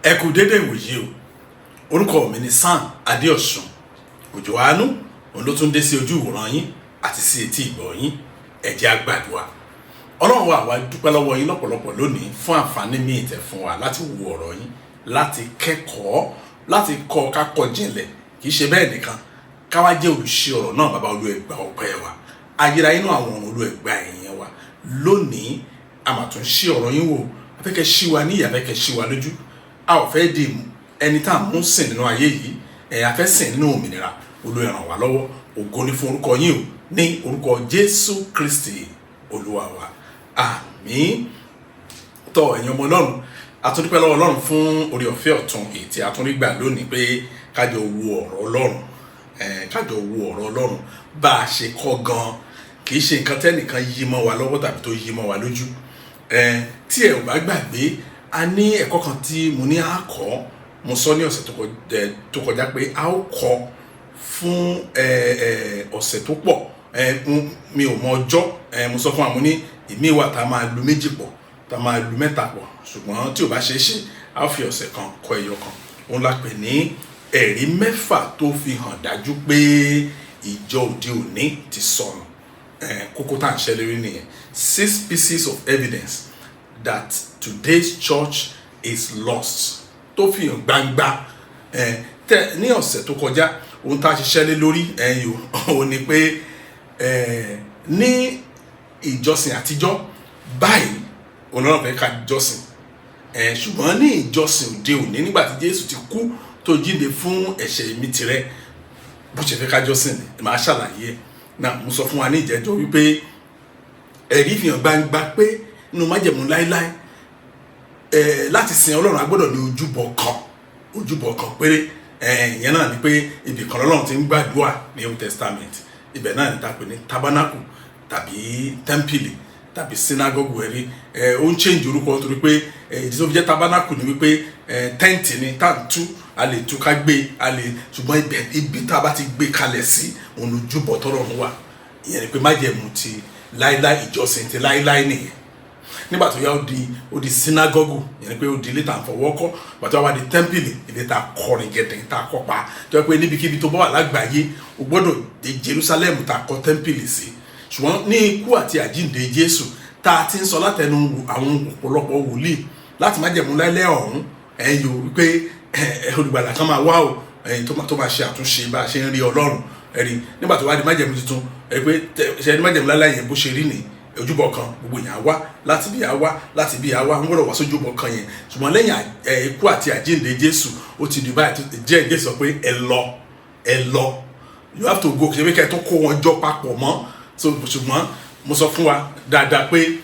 Ẹ kú dédé ìwòyí o. Orúkọ mi ni Sam Adéọ̀sùn Òjò Àánú. Òun ló tún dé sí ojú ìwòran yín àti sí etí ìgbọ́ yín. Ẹ jẹ́ á gbàdúrà. Ọlọ́run wa, àwa dúpẹ́ lọ́wọ́ yín lọ́pọ̀lọpọ̀ lónìí fún àǹfààní míì tẹ́ fún wa láti wo ọ̀rọ̀ yín, láti kẹ́kọ̀ọ́, láti kọ́, ká kọ́ jinlẹ̀. Kì í ṣe bẹ́ẹ̀ nìkan, ká wá jẹ́ olùṣe ọ̀rọ̀ náà. Bàbá, Olúwa, gba ọpẹ́ wa. Ayérayé inú àwọn ọ̀run, Olúwa, gba ìyìn wa. Lónìí, a máa tún ṣí ọ̀rọ̀ yín wò. A fẹ́ kẹ́ ṣí wa níyì, a fẹ́ kẹ́ ṣí wa lójú. A ò fẹ́ di ẹni tá à ń mú sìn nínú ayé yìí ẹ̀, a fẹ́ sìn nínú òmìnira. Olúwa, ràn wá lọ́wọ́. Ògo ni fún orúkọ yín o, ní orúkọ Jésù Kristi Olúwa wa, àmín. Tọ́ ẹ̀yin ọmọ Ọlọ́run, a tún dúpẹ́ lọ́wọ́ Ọlọ́run fún oore ọ̀fẹ́ ọ̀tun èyí tí a tún rí gbà lónìí pé kájọ wo ọ̀rọ̀ Ọlọ́run, kájọ wo ọ̀rọ̀ Ọlọ́run bá a ṣe kọ́ gan. Kì í ṣe nǹkan tẹ́nìkan yí mọ́ wa lọ́wọ́ tàbí tó yí mọ́ wa lójú. Tí ẹ ò bá gbàgbé, a ní ẹ̀kọ́ kan tí mo ní a kọ́. Mo sọ ní ọ̀sẹ̀ tó kọjá pé a ó kọ́ fún ọ̀sẹ̀ tó pọ̀. Mi ò mọ ọjọ́. Mo sọ fún wa, mo ní ìmí wà tá a máa lu méjì pọ̀, tá a máa lu mẹ́ta pọ̀, ṣùgbọ́n tí ò bá ṣe é ṣe, a ó fi ọ̀sẹ̀ kan kọ́ ẹyọ kan. Òun la pè ní ẹ̀rí 6 tó fi hàn dájú pé ìjọ òde òní ti sọnù. Kókó tá à ń ṣe lórí nìyẹn, six pieces of evidence that today's church is lost, tó fi hàn gbangba. Tẹ ní ọ̀sẹ̀ tó kọjá, ohun tá a ṣiṣẹ́ lé lórí ẹ̀yìn òun ni pé ní ìjọsìn àtijọ́ báyìí, Ọlọ́run fẹ́ ká jọ́sìn, ṣùgbọ́n ní ìjọsìn òde òní, nígbà tí Jésù ti kú, tó jíǹde fún ẹ̀ṣẹ̀ mi tirẹ̀, bó ṣe fẹ́ ká jọ́sìn ni màá ṣàlàyé ẹ̀ náà. Mo sọ fún wa ní ìjẹ́jọ́ wípé ẹ̀rí fi hàn gbangba pé nínú májẹ̀mú láéláé, láti sin Ọlọ́run, a gbọ́dọ̀ ní ojúbọ kan, ojúbọ kan péré. Ìyẹn náà ni pé ibì kan lọ́lọ́run ti ń gbàdúrà ní Old Testament. Ibẹ̀ náà ni ta pè ní tabernacle tàbí tẹ́ḿpìlì tàbí synagogue. Ẹ̀rí ó ń change orúkọ nítorí pé ìdí tó fi jẹ́ tabernacle ni wípé tent ni tá à ń tú, a lè tú ká gbé a lè, ṣùgbọ́n ibẹ̀, ibi tá a bá ti gbé kalẹ̀ sí, òun lójúbọ tọ́lọ́run wà. Ìyẹn ni pé májẹ̀mú ti láíláí, ìjọsìn ti láíláí nìyẹn. Nígbà tó yá, ó di synagogue, ìyẹn ni pé ó di ilé tá à ń fọwọ́ kọ́. Ìgbà tó wá di tẹ́ḿpìlì, ilé tá a kọrin gẹ̀dẹ̀, tá a kọ́ pa, tó yẹ pé níbikíbi tó bá wà lágbàáyé, o gbọ́dọ̀ dé Jerusalem tá a kọ́ tẹ́ḿpìlì sí. Ṣùgbọ́n ní ikú àti àjíǹde Jésù tá a ti ń sọ látẹnu àwọn ọ̀pọ̀lọpọ̀ wòlíì láti májẹ̀mú láíláí ọ̀hún, ẹ̀yin ò wípé olùgbàlà kan máa wá o, ẹ̀yin tó máa ṣe àtúnṣe bá a ṣe ń rí Ọlọ́run. Ẹ̀rí nígbà tó wá di májẹ̀mú tuntun, ẹ̀rí pé ṣe ní májẹ̀mú láíláí yẹn, bó ṣe rí ni ojúbọ kan, gbogbo èèyàn wá láti bí, wá láti bí, wá ń gbọ́dọ̀ wá sójúbọ kan yẹn. Ṣùgbọ́n lẹ́yìn ikú àti àjíǹde Jésù, ó ti di báyìí. Jẹ́ Jésù sọ pé ẹ lọ, ẹ lọ, you have to go. Kì í ṣe pé kẹ́ ẹ tó kó wọn jọ papọ̀ mọ́. So ṣùgbọ́n mo sọ fún wa dáadáa pé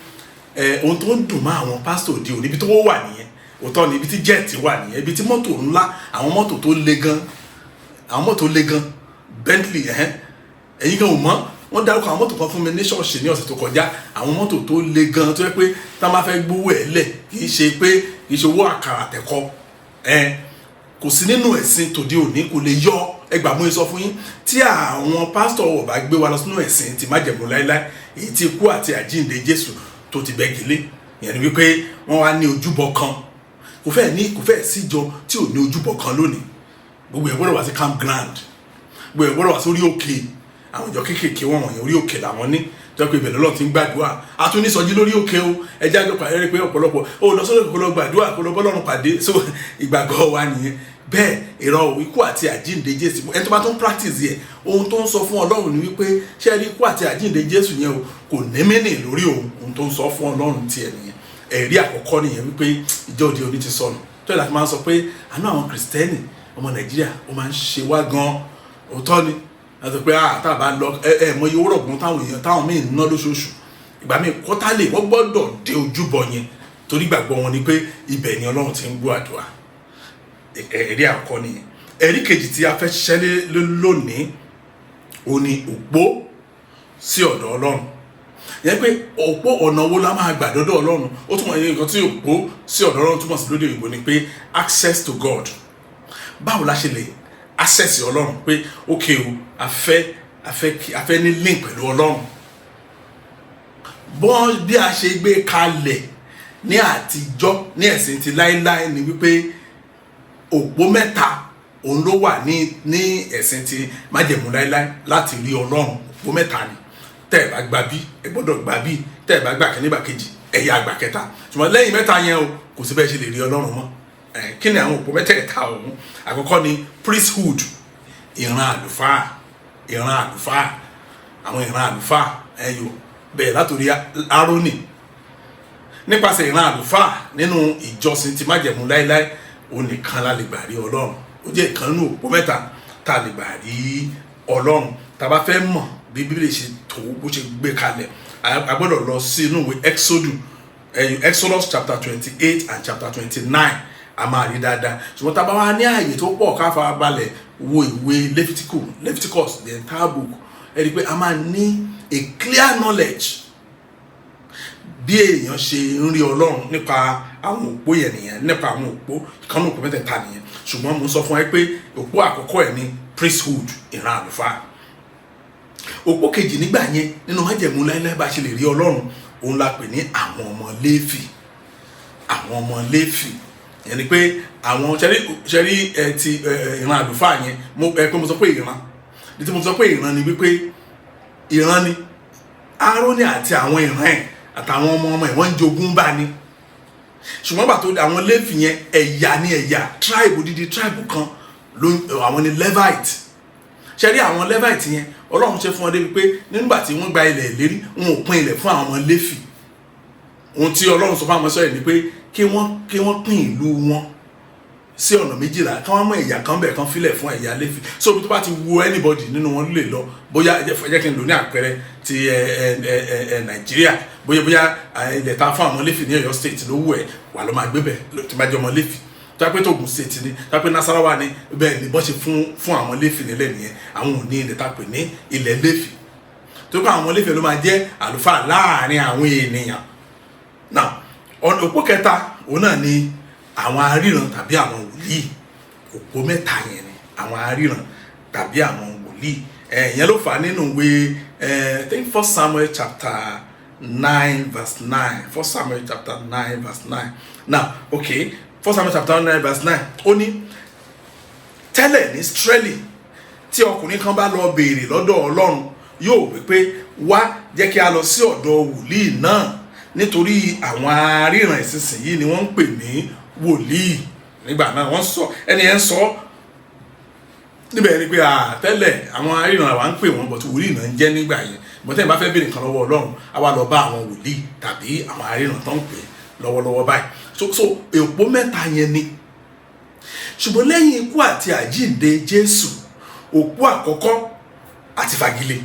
ohun tó ń dùn mọ́ àwọn pásítọ̀ òde òní, ibi tó wà nìyẹn. Òótọ́ ni, ibi tí jet wà nìyẹn, ibi tí mọ́tò ńlá, àwọn mọ́tò tó le gan, àwọn mọ́tò le gan, Bentley, ẹ̀hẹ́n, ẹ̀yin gan ò mọ̀. Wọ́n dárúkọ àwọn mọ́tò kan fún mi ní ṣọ́ọ̀ṣì ní ọ̀sẹ̀ tó kọjá, àwọn mọ́tò tó le gan, tó yẹ pé tá a máa fẹ́ gbówó ẹ̀ lẹ̀, kì í ṣe pé kì í ṣe owó àkàrà tẹ̀kọ́ ẹ̀. Kò sí nínú ẹ̀sìn tòde òní, kò lè yọ ẹgbàá mú. Sọ fún yín, tí àwọn pásítọ̀ ò bá gbé wa lọ sínú ẹ̀sìn tí májẹ̀mú láéláé, èyí tí ikú àti àjíǹde Jésù tó ti bẹ́gi lé, ìyẹn ni wípé wọ́n wá ní ojúbọ kan. Kò fẹ́ síjọ tí ò ní ojúbọ kan lónìí. Gbogbo ẹ̀ gbọ́dọ̀ wá sí campground, gbogbo ẹ̀ gbọ́dọ̀ wá sórí òkè. Àwọn ìjọ kéékèèké wọn wọ̀nyẹn, orí òkè làwọn ní, tó yẹ pé ibẹ̀ lọ́lọ́run ti ń gbàdúrà. A tún ní sọjí lórí òkè o. Ẹjẹ́ àjọ pàdé rí pé ọ̀pọ̀lọpọ̀ ó lọ sórí òkè kó lọ gbàdúrà, kó lọ bọ́lọ́run pàdé. So ìgbàgbọ́ wa nìyẹn. Bẹ́ẹ̀ ìrọ̀ ikú àti àjíǹde Jésù, ẹni tó bá tún practice yẹ, ohun tó ń sọ fún Ọlọ́run ni wípé ṣé rí ikú àti àjíǹde Jésù yẹn o, kò ní mínì lórí òun. Ohun tó ń sọ fún Ọlọ́run tiẹ̀ nìyẹn. Ẹ̀rí àkọ́kọ́ nìyẹn wípé ìjọ òde òní ti sọnù. Tó yẹ láti máa ń sọ pé àánú àwọn Kìrìsìtẹ́nì ọmọ Nàìjíríà, ó máa ń ṣe wá gan. Òótọ́ ni láti pé ah, tá a bá lọ, ẹ mọ iye owó rọ̀gùn táwọn èèyàn táwọn míì ń ná lóṣooṣù, ìgbà míì kọ́tálè, wọ́n gbọ́dọ̀ dé ojúbọ yẹn, torí gbàgbọ́ wọn ni pé ibẹ̀ ni Ọlọ́run ti ń gbọ́ àdúrà. Ẹ̀rí àkọ́kọ́ nìyẹn. Ẹ̀rí kejì tí a fẹ́ ṣiṣẹ́ lé lónìí, ó ní òpó sí ọ̀dọ̀ Ọlọ́run. Yẹn pé òpó, ọ̀nà wo la máa gbà dọ́dọ̀ Ọlọ́run? Ó túmọ̀ ní nǹkan tí òpó sí ọ̀dọ̀ Ọlọ́run túmọ̀ sí lóde òyìnbó ni pé access to God. Báwo la ṣe lè access Ọlọ́run pé ok o, a fẹ́ ní link pẹ̀lú Ọlọ́run? Bọ́n bí a ṣe gbé kalẹ̀ ní àtijọ́ ní ẹ̀sìn ti láéláé ni wípé Òpó mẹ́ta òun ló wà ní ẹ̀sìn ti májẹ̀mú láéláé láti rí Ọlọ́run. Òpó mẹ́ta ni. Tẹ́ ẹ̀ bá gba bí, ẹ gbọ́dọ̀ gba bí. Tẹ́ ẹ̀ bá gbà kíní, gbà kejì, ẹ̀yà àgbà kẹta. Ṣùgbọ́n lẹ́yìn mẹ́ta yẹn o, kò sí bẹ́ẹ̀ ṣe lè rí Ọlọ́run mọ́. Kí ni àwọn òpó mẹ́tẹ̀ẹ̀ta ọ̀hún? Àkọ́kọ́ ni priesthood, ìran àlùfáà. Ìran àlùfáà, àwọn ìran àlùfáà ẹ̀yọ bẹ́ẹ̀ látòrí Árónì. Nípasẹ̀ ìran àlùfáà nínú ìjọsìn ti májẹ̀mú láéláé, òun nìkan la lè gbà rí Ọlọ́run. Ó jẹ́ ìkan nínú òpó mẹ́ta tá a lè gbà rí Ọlọ́run. Tá a bá fẹ́ mọ̀ bí Bíbélì ṣe tó, bó ṣe gbé kalẹ̀, a gbọ́dọ̀ lọ sí inú ìwé Exodus, Exodus chapter 28 and chapter 29. A máa rí dáadáa. Ṣùgbọ́n tá a bá wá ní ààyè tó pọ̀, ká fara balẹ̀ wo ìwé Leviticus, the entire book, ẹ rí i pé a máa ní a clear knowledge bí èèyàn ṣe ń rí Ọlọ́run nípa àwọn òpó yẹn nìyẹn, nípa àwọn òpó ìkànnì, òpó mẹ́tẹ̀ẹ̀ta nìyẹn. Ṣùgbọ́n mo sọ fún ẹ pé òpó àkọ́kọ́ ẹ̀ ní priesthood, ìran àlùfáà. Òpó kejì nígbà yẹn nínú májẹ̀mú láíláí, bá ṣe lè rí Ọlọ́run, òun la pè ní àwọn ọmọ Léfì. Àwọn ọmọ Léfì yẹn ni pé àwọn ṣẹ́rí ẹ ti ìran àlùfáà yẹn. Mo ẹ pé mo sọ pé ìran ní tí mo sọ pé ìran ni wípé ìran ni Árónì àti àwọn ìran ẹ̀ àtàwọn ọmọ ọmọ ẹ̀, wọ́n ń jogún bá ní. Ṣùgbọ́n bàtò àwọn Léfì yẹn, ẹ̀yà ní ẹ̀yà, tribe, odidi tribe kan ló àwọn ni Levite. Ṣe rí àwọn Levite yẹn, Ọlọ́run ṣe fún wọn débi pé nígbà tí wọ́n gba ilẹ̀ ìlérí, wọn ò pín ilẹ̀ fún àwọn ọmọ Léfì. Ohun tí Ọlọ́run sọ fún àwọn sọ́yìn ni pé kí wọ́n pín ìlú wọn sí ọ̀nà 12, kí wọ́n mú ẹ̀yà kan bẹ̀ kan filẹ̀ fún ẹ̀yà Léfì. So ibi tó bá ti wu anybody nínú wọn lè lọ. Bóyá ẹ jẹ́ kí n lò ní àpẹẹrẹ ti ẹ ẹ ẹ ẹ ẹ Nàìjíríà, bóyá ilẹ̀ ta fún àwọn Léfì ní Ọ̀yọ́ State ló wù ẹ́ wà ló máa gbé bẹ̀ tó bá jẹ́ ọmọ Léfì. Tó yà pé tó Ògùn State ni, tó yà pé Nasarawa ni, bẹ́ẹ̀ ni bọ́n ṣe fún àwọn Léfì nílẹ̀ nìyẹn. Àwọn ò ní ilẹ̀ tá a pè ní ilẹ̀ Léfì, tó kọ́ àwọn Léfì ló máa jẹ́ àlùfáà láàrin àwọn ènìyàn. Now, òpó kẹta, òun náà ni àwọn aríran tàbí àwọn wòlíì. Òpó mẹ́ta yẹn ni àwọn aríran tàbí àwọn wòlíì. Ìyẹn ló fà á nínú ìwé I think First Samuel chapter 9 verse 9. First Samuel chapter 9 verse 9. Now, okay, First Samuel chapter 9 verse 9, ó ní tẹ́lẹ̀ ní Ísírẹ́lì, tí ọkùnrin kan bá lọ béèrè lọ́dọ̀ Ọlọ́run, yóò wí pé, "Wá, jẹ́ kí a lọ sí ọ̀dọ̀ wòlíì náà," nítorí àwọn aríran ìsinsìnyí ni wọ́n ń pè ní wòlíì nígbà náà. Wọ́n sọ, ẹni yẹn ń sọ níbẹ̀ ni pé tẹ́lẹ̀ àwọn aríran àwa ń pè wọ́n, but wòlíì náà ń jẹ́ nígbà yẹn. But tẹ́yìn bá fẹ́ béèrè nǹkan lọ́wọ́ Ọlọ́run, á wá lọ bá àwọn wòlíì tàbí àwọn aríran tó ń pè lọ́wọ́lọ́wọ́ báyìí. So òpó mẹ́ta yẹn ni. Ṣùgbọ́n lẹ́yìn ikú àti àjíǹde Jésù, òpó àkọ́kọ́ àti fagilé,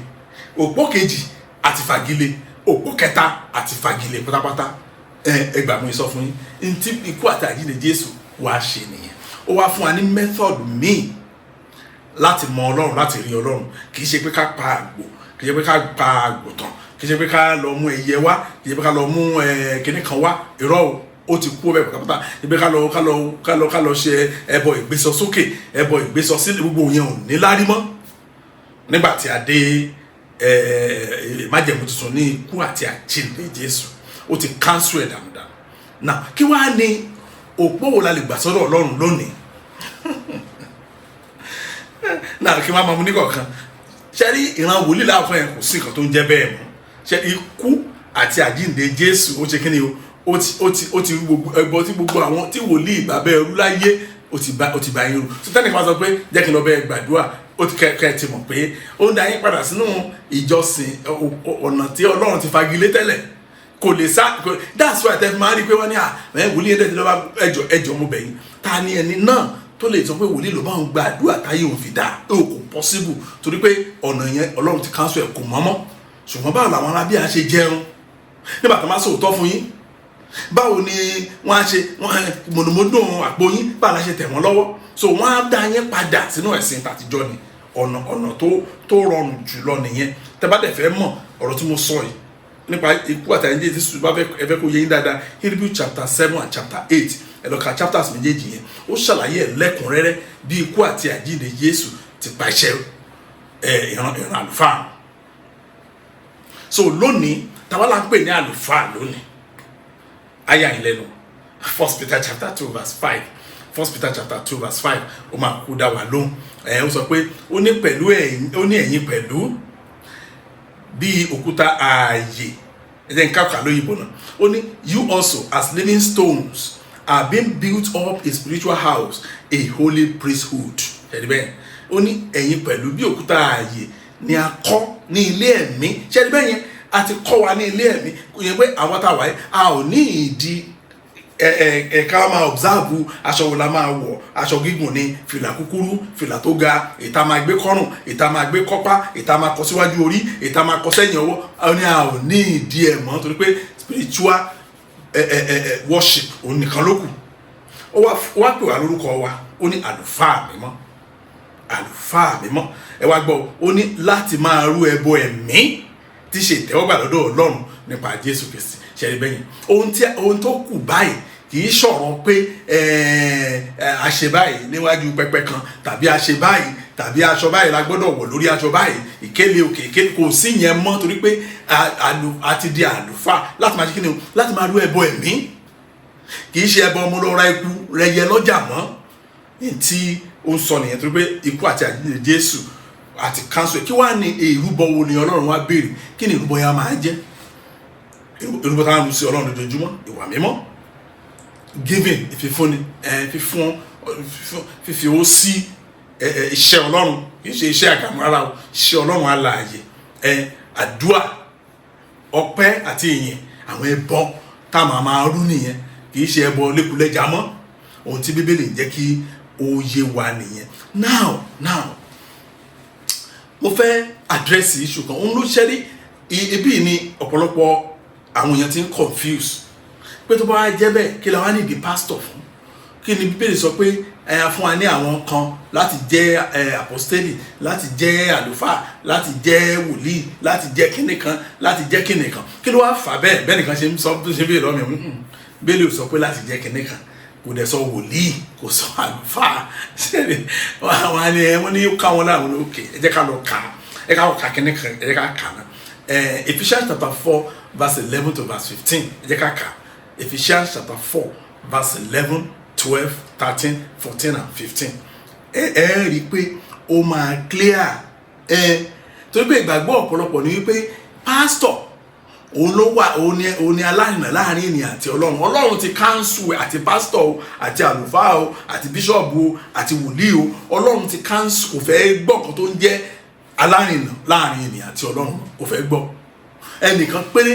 òpó kejì àti fagilé, òpó kẹta àti fagilé pátápátá. Ẹ gbà mú sọ fún yín ntí ikú àti àjíǹde Jésù wá ṣe nìyẹn. Ó wá fún wa ní method míì láti mọ Ọlọ́run, láti rí Ọlọ́run. Kì í ṣe pé ká pa àgbò, kì í ṣe pé ká pa àgùntàn, kì í ṣe pé ká lọ mú ẹyẹ wá, kì í ṣe pé ká lọ mú kinní kan wá. Irọ́ o, ó ti kú ọbẹ̀ pátápátá. Ibi ká lọ ṣe ẹbọ ìgbésọ sókè, ẹbọ ìgbésọ sílẹ̀, gbogbo yẹn ò ní lárí mọ́ nígbà tí a dé májẹ̀mú tuntun ní ikú àti àjíǹde Jésù. Ó ti cancel ẹ̀ dànùdànù. Now, kí wàá ní òpó wo la lè gbà sọ́dọ̀ Ọlọ́run lónìí náà? Kí wọ́n máa mú ní kọ̀ọ̀kan. Ṣe rí ìran wòlíì láàfin yẹn, kò sí nǹkan tó ń jẹ́ bẹ́ẹ̀ mọ́. Ṣe ikú àti àjíǹde Jésù, ó ṣe kí ni o, ó ti gbogbo ẹbọ tí gbogbo àwọn tí wòlíì bàbá ẹrú láyé, ó ti bá yín rú. So tẹ́nìkan sọ pé jẹ́ kí n lọ bẹ́ẹ̀ gbàdúrà, ó ti kẹ́ ẹ ti mọ̀ pé ó ń da yín padà sínú ìjọsìn ọ̀nà tí Ọlọ́run ti fagilé tẹ́lẹ̀. Kò lè sá. That's why tẹ́ fi máa rí i pé wọ́n ní à ẹ̀ wòlíì ẹ̀dẹ̀ tí lọ́ba. Ẹjọ́, ẹjọ́, mo bẹ̀ yín, ta ni ẹni náà tó lè sọ pé wòlíì ló bá ń gba àdúrà táyé òun fi dáa? Ó kò possible, torí pé ọ̀nà yẹn, Ọlọ́run ti cancel ẹ̀, kò mọ́mọ́. Ṣùgbọ́n báwo làwọn arábíà ṣe jẹun nígbà tó máa sòótọ́ fún yín? Báwo ni wọ́n á ṣe mọ̀nàmọ́dún àpò yín? Báwo la ṣe tẹ̀ wọ́n lọ́wọ́? So wọ́n á dá yín padà sínú ẹ̀sìn tàtijọ́ ni. Ọ̀nà tó rọrùn jùlọ nìyẹn. Tẹ́ bá dẹ̀ fẹ́ mọ̀ ọ̀rọ̀ tí mo sọ yìí nípa ikú àti àjíǹde Jésù, bá fẹ́ ẹ fẹ́ kó yé yín dáadáa, Hebrew chapter 7 and chapter 8, ẹ lọ ka chapters méjèèjì yẹn. Ó ṣàlàyé ẹ̀ lẹ́kùnrẹ́rẹ́ bí ikú àti àjíǹde Jésù ti pa iṣẹ́ ẹ ìran àlùfáà. So lónìí, tàwa là ń pè ní àlùfáà lónìí? Ayé àyìnlẹ́nu, First Peter chapter 2 verse 5. First Peter chapter 2 verse 5, ó máa kú dá wa lóhùn. Ẹ ó sọ pé ó ní pẹ̀lú ẹ̀yin, ó ní ẹ̀yin pẹ̀lú bí òkúta ààyè. Ẹ jẹ́ n ká kà lóyìnbó náà. Ó ní, "You also, as living stones, are being built up a spiritual house, a holy priesthood." Ṣẹ́ni bẹ́ẹ̀? Ó ní ẹ̀yin pẹ̀lú bí òkúta ààyè ni a kọ́ ní ilé ẹ̀mí. Ṣẹ́ni bẹ́ẹ̀ yẹn? A ti kọ́ wa ní ilé ẹ̀mí. Kò yẹ pé àwọn tá a wà yìí, a ò ní ìdí ẹ ẹ ẹ ká máa observe aṣọ wo la máa wọ̀, aṣọ gígùn ni, fìlà kúkúrú, fìlà tó ga, ìta máa gbé kọ́rùn, ìta máa gbé kọ́pá, ìta máa kọ síwájú orí, ìta máa kọ sẹ́yìn ọwọ́. Ó ní a ò ní ìdí ẹ̀ mọ́, torí pé spiritual ẹ ẹ ẹ ẹ worship òun nìkan ló kù. Ó wá pè wá lórúkọ wa. Ó ní àlùfáà mímọ́, àlùfáà mímọ́. Ẹ wá gbọ́, ó ní láti máa rú ẹbọ ẹ̀mí tí ṣe ìtẹ́wọ́gbà lọ́dọ̀ Ọlọ́run nípa Jésù Kristi. Ṣẹ̀rí bẹ́yìn? Ohun tó kù báyìí kì í sọ̀rọ̀ pé a ṣe báyìí níwájú pẹpẹ kan, tàbí a ṣe báyìí, tàbí aṣọ báyìí la gbọ́dọ̀ wọ̀ lórí aṣọ báyìí, ìkéle òkè ìkéle, kò sí yẹn mọ́, torí pé a ti di àlùfáà láti máa ṣe kí ni o? Láti máa rú ẹbọ ẹ̀mí. Kì í ṣe ẹbọ ọmọ lọ ra ikú rẹyẹ lọ́jà mọ́. Ní tí ó ń sọ nìyẹn, torí pé ikú àti àjíǹde Jésù àti cancel. Kí wàá ní ìrúbọ wo ni Ọlọ́run wá béèrè? Kí ni ìrúbọ yẹn á máa jẹ́? Ìrúbọ táwọn ń sí Ọlọ́run lójoojúmọ́: ìwà mímọ́, giving, ìfífúnni, fífún, fífi owó sí iṣẹ́ Ọlọ́run. Kì í ṣe iṣẹ́ àgàmú rárá o, iṣẹ́ Ọlọ́run alààyè, àdúà, ọpẹ́ àti ìyìn. Àwọn ẹbọ tá a máa máa rú nìyẹn, kì í ṣe ẹbọ lẹ́kùlẹ́jà mọ́. Ohun tí Bíbélì ń jẹ́ kí ó yé wa nìyẹn. Now mo fẹ́ address issue kan. Òun ló ṣẹ́rí ibi ni ọ̀pọ̀lọpọ̀ àwọn èèyàn ti ń confuse pé tó bá wá jẹ́ bẹ́ẹ̀, kí la wá nídìí pastor fún? Kí ni Bíbélì sọ pé ẹ fún wa ní àwọn kan láti jẹ́ apostoli, láti jẹ́ àlùfáà, láti jẹ́ wòlíì, láti jẹ́ kíní kan, láti jẹ́ kíní kan? Kí ló wá fà bẹ́ẹ̀? Bẹ́ẹ̀ nìkan ṣe ń sọ tó ṣe bí ìlọ́mi. Bíbélì ò sọ pé láti jẹ́ kíní kan, kò dẹ̀ sọ wòlíì, kò sọ àlùfáà. Wọn á ní ẹ wọ́n ní káwọn láwọn ní òkè. Ẹ jẹ́ ká lọ kà á, ẹ ká lọ kà kíní kan, ẹ jẹ́ ká kà náà. Ephesians chapter 4 verse 11 to verse 15. Ẹ jẹ́ ká kà Ephesians chapter 4 verse 11, 12, 13, 14 and 15. Ẹ rí i pé ó máa clear ẹ, torí pé ìgbàgbọ́ ọ̀pọ̀lọpọ̀ ni wípé pásítọ̀ òun ló wà, òun ni alárinà láàrin ènìyàn àti Ọlọ́run. Ọlọ́run ti cancel àti pásítọ̀ o, àti àlùfáà o, àti bíṣọ̀bù o, àti wòlíì o. Ọlọ́run ti cancel, kò fẹ́ gbọ́ nǹkan tó ń jẹ́ alárinà láàrin ènìyàn àti Ọlọ́run, kò fẹ́ gbọ́. Ẹnìkan péré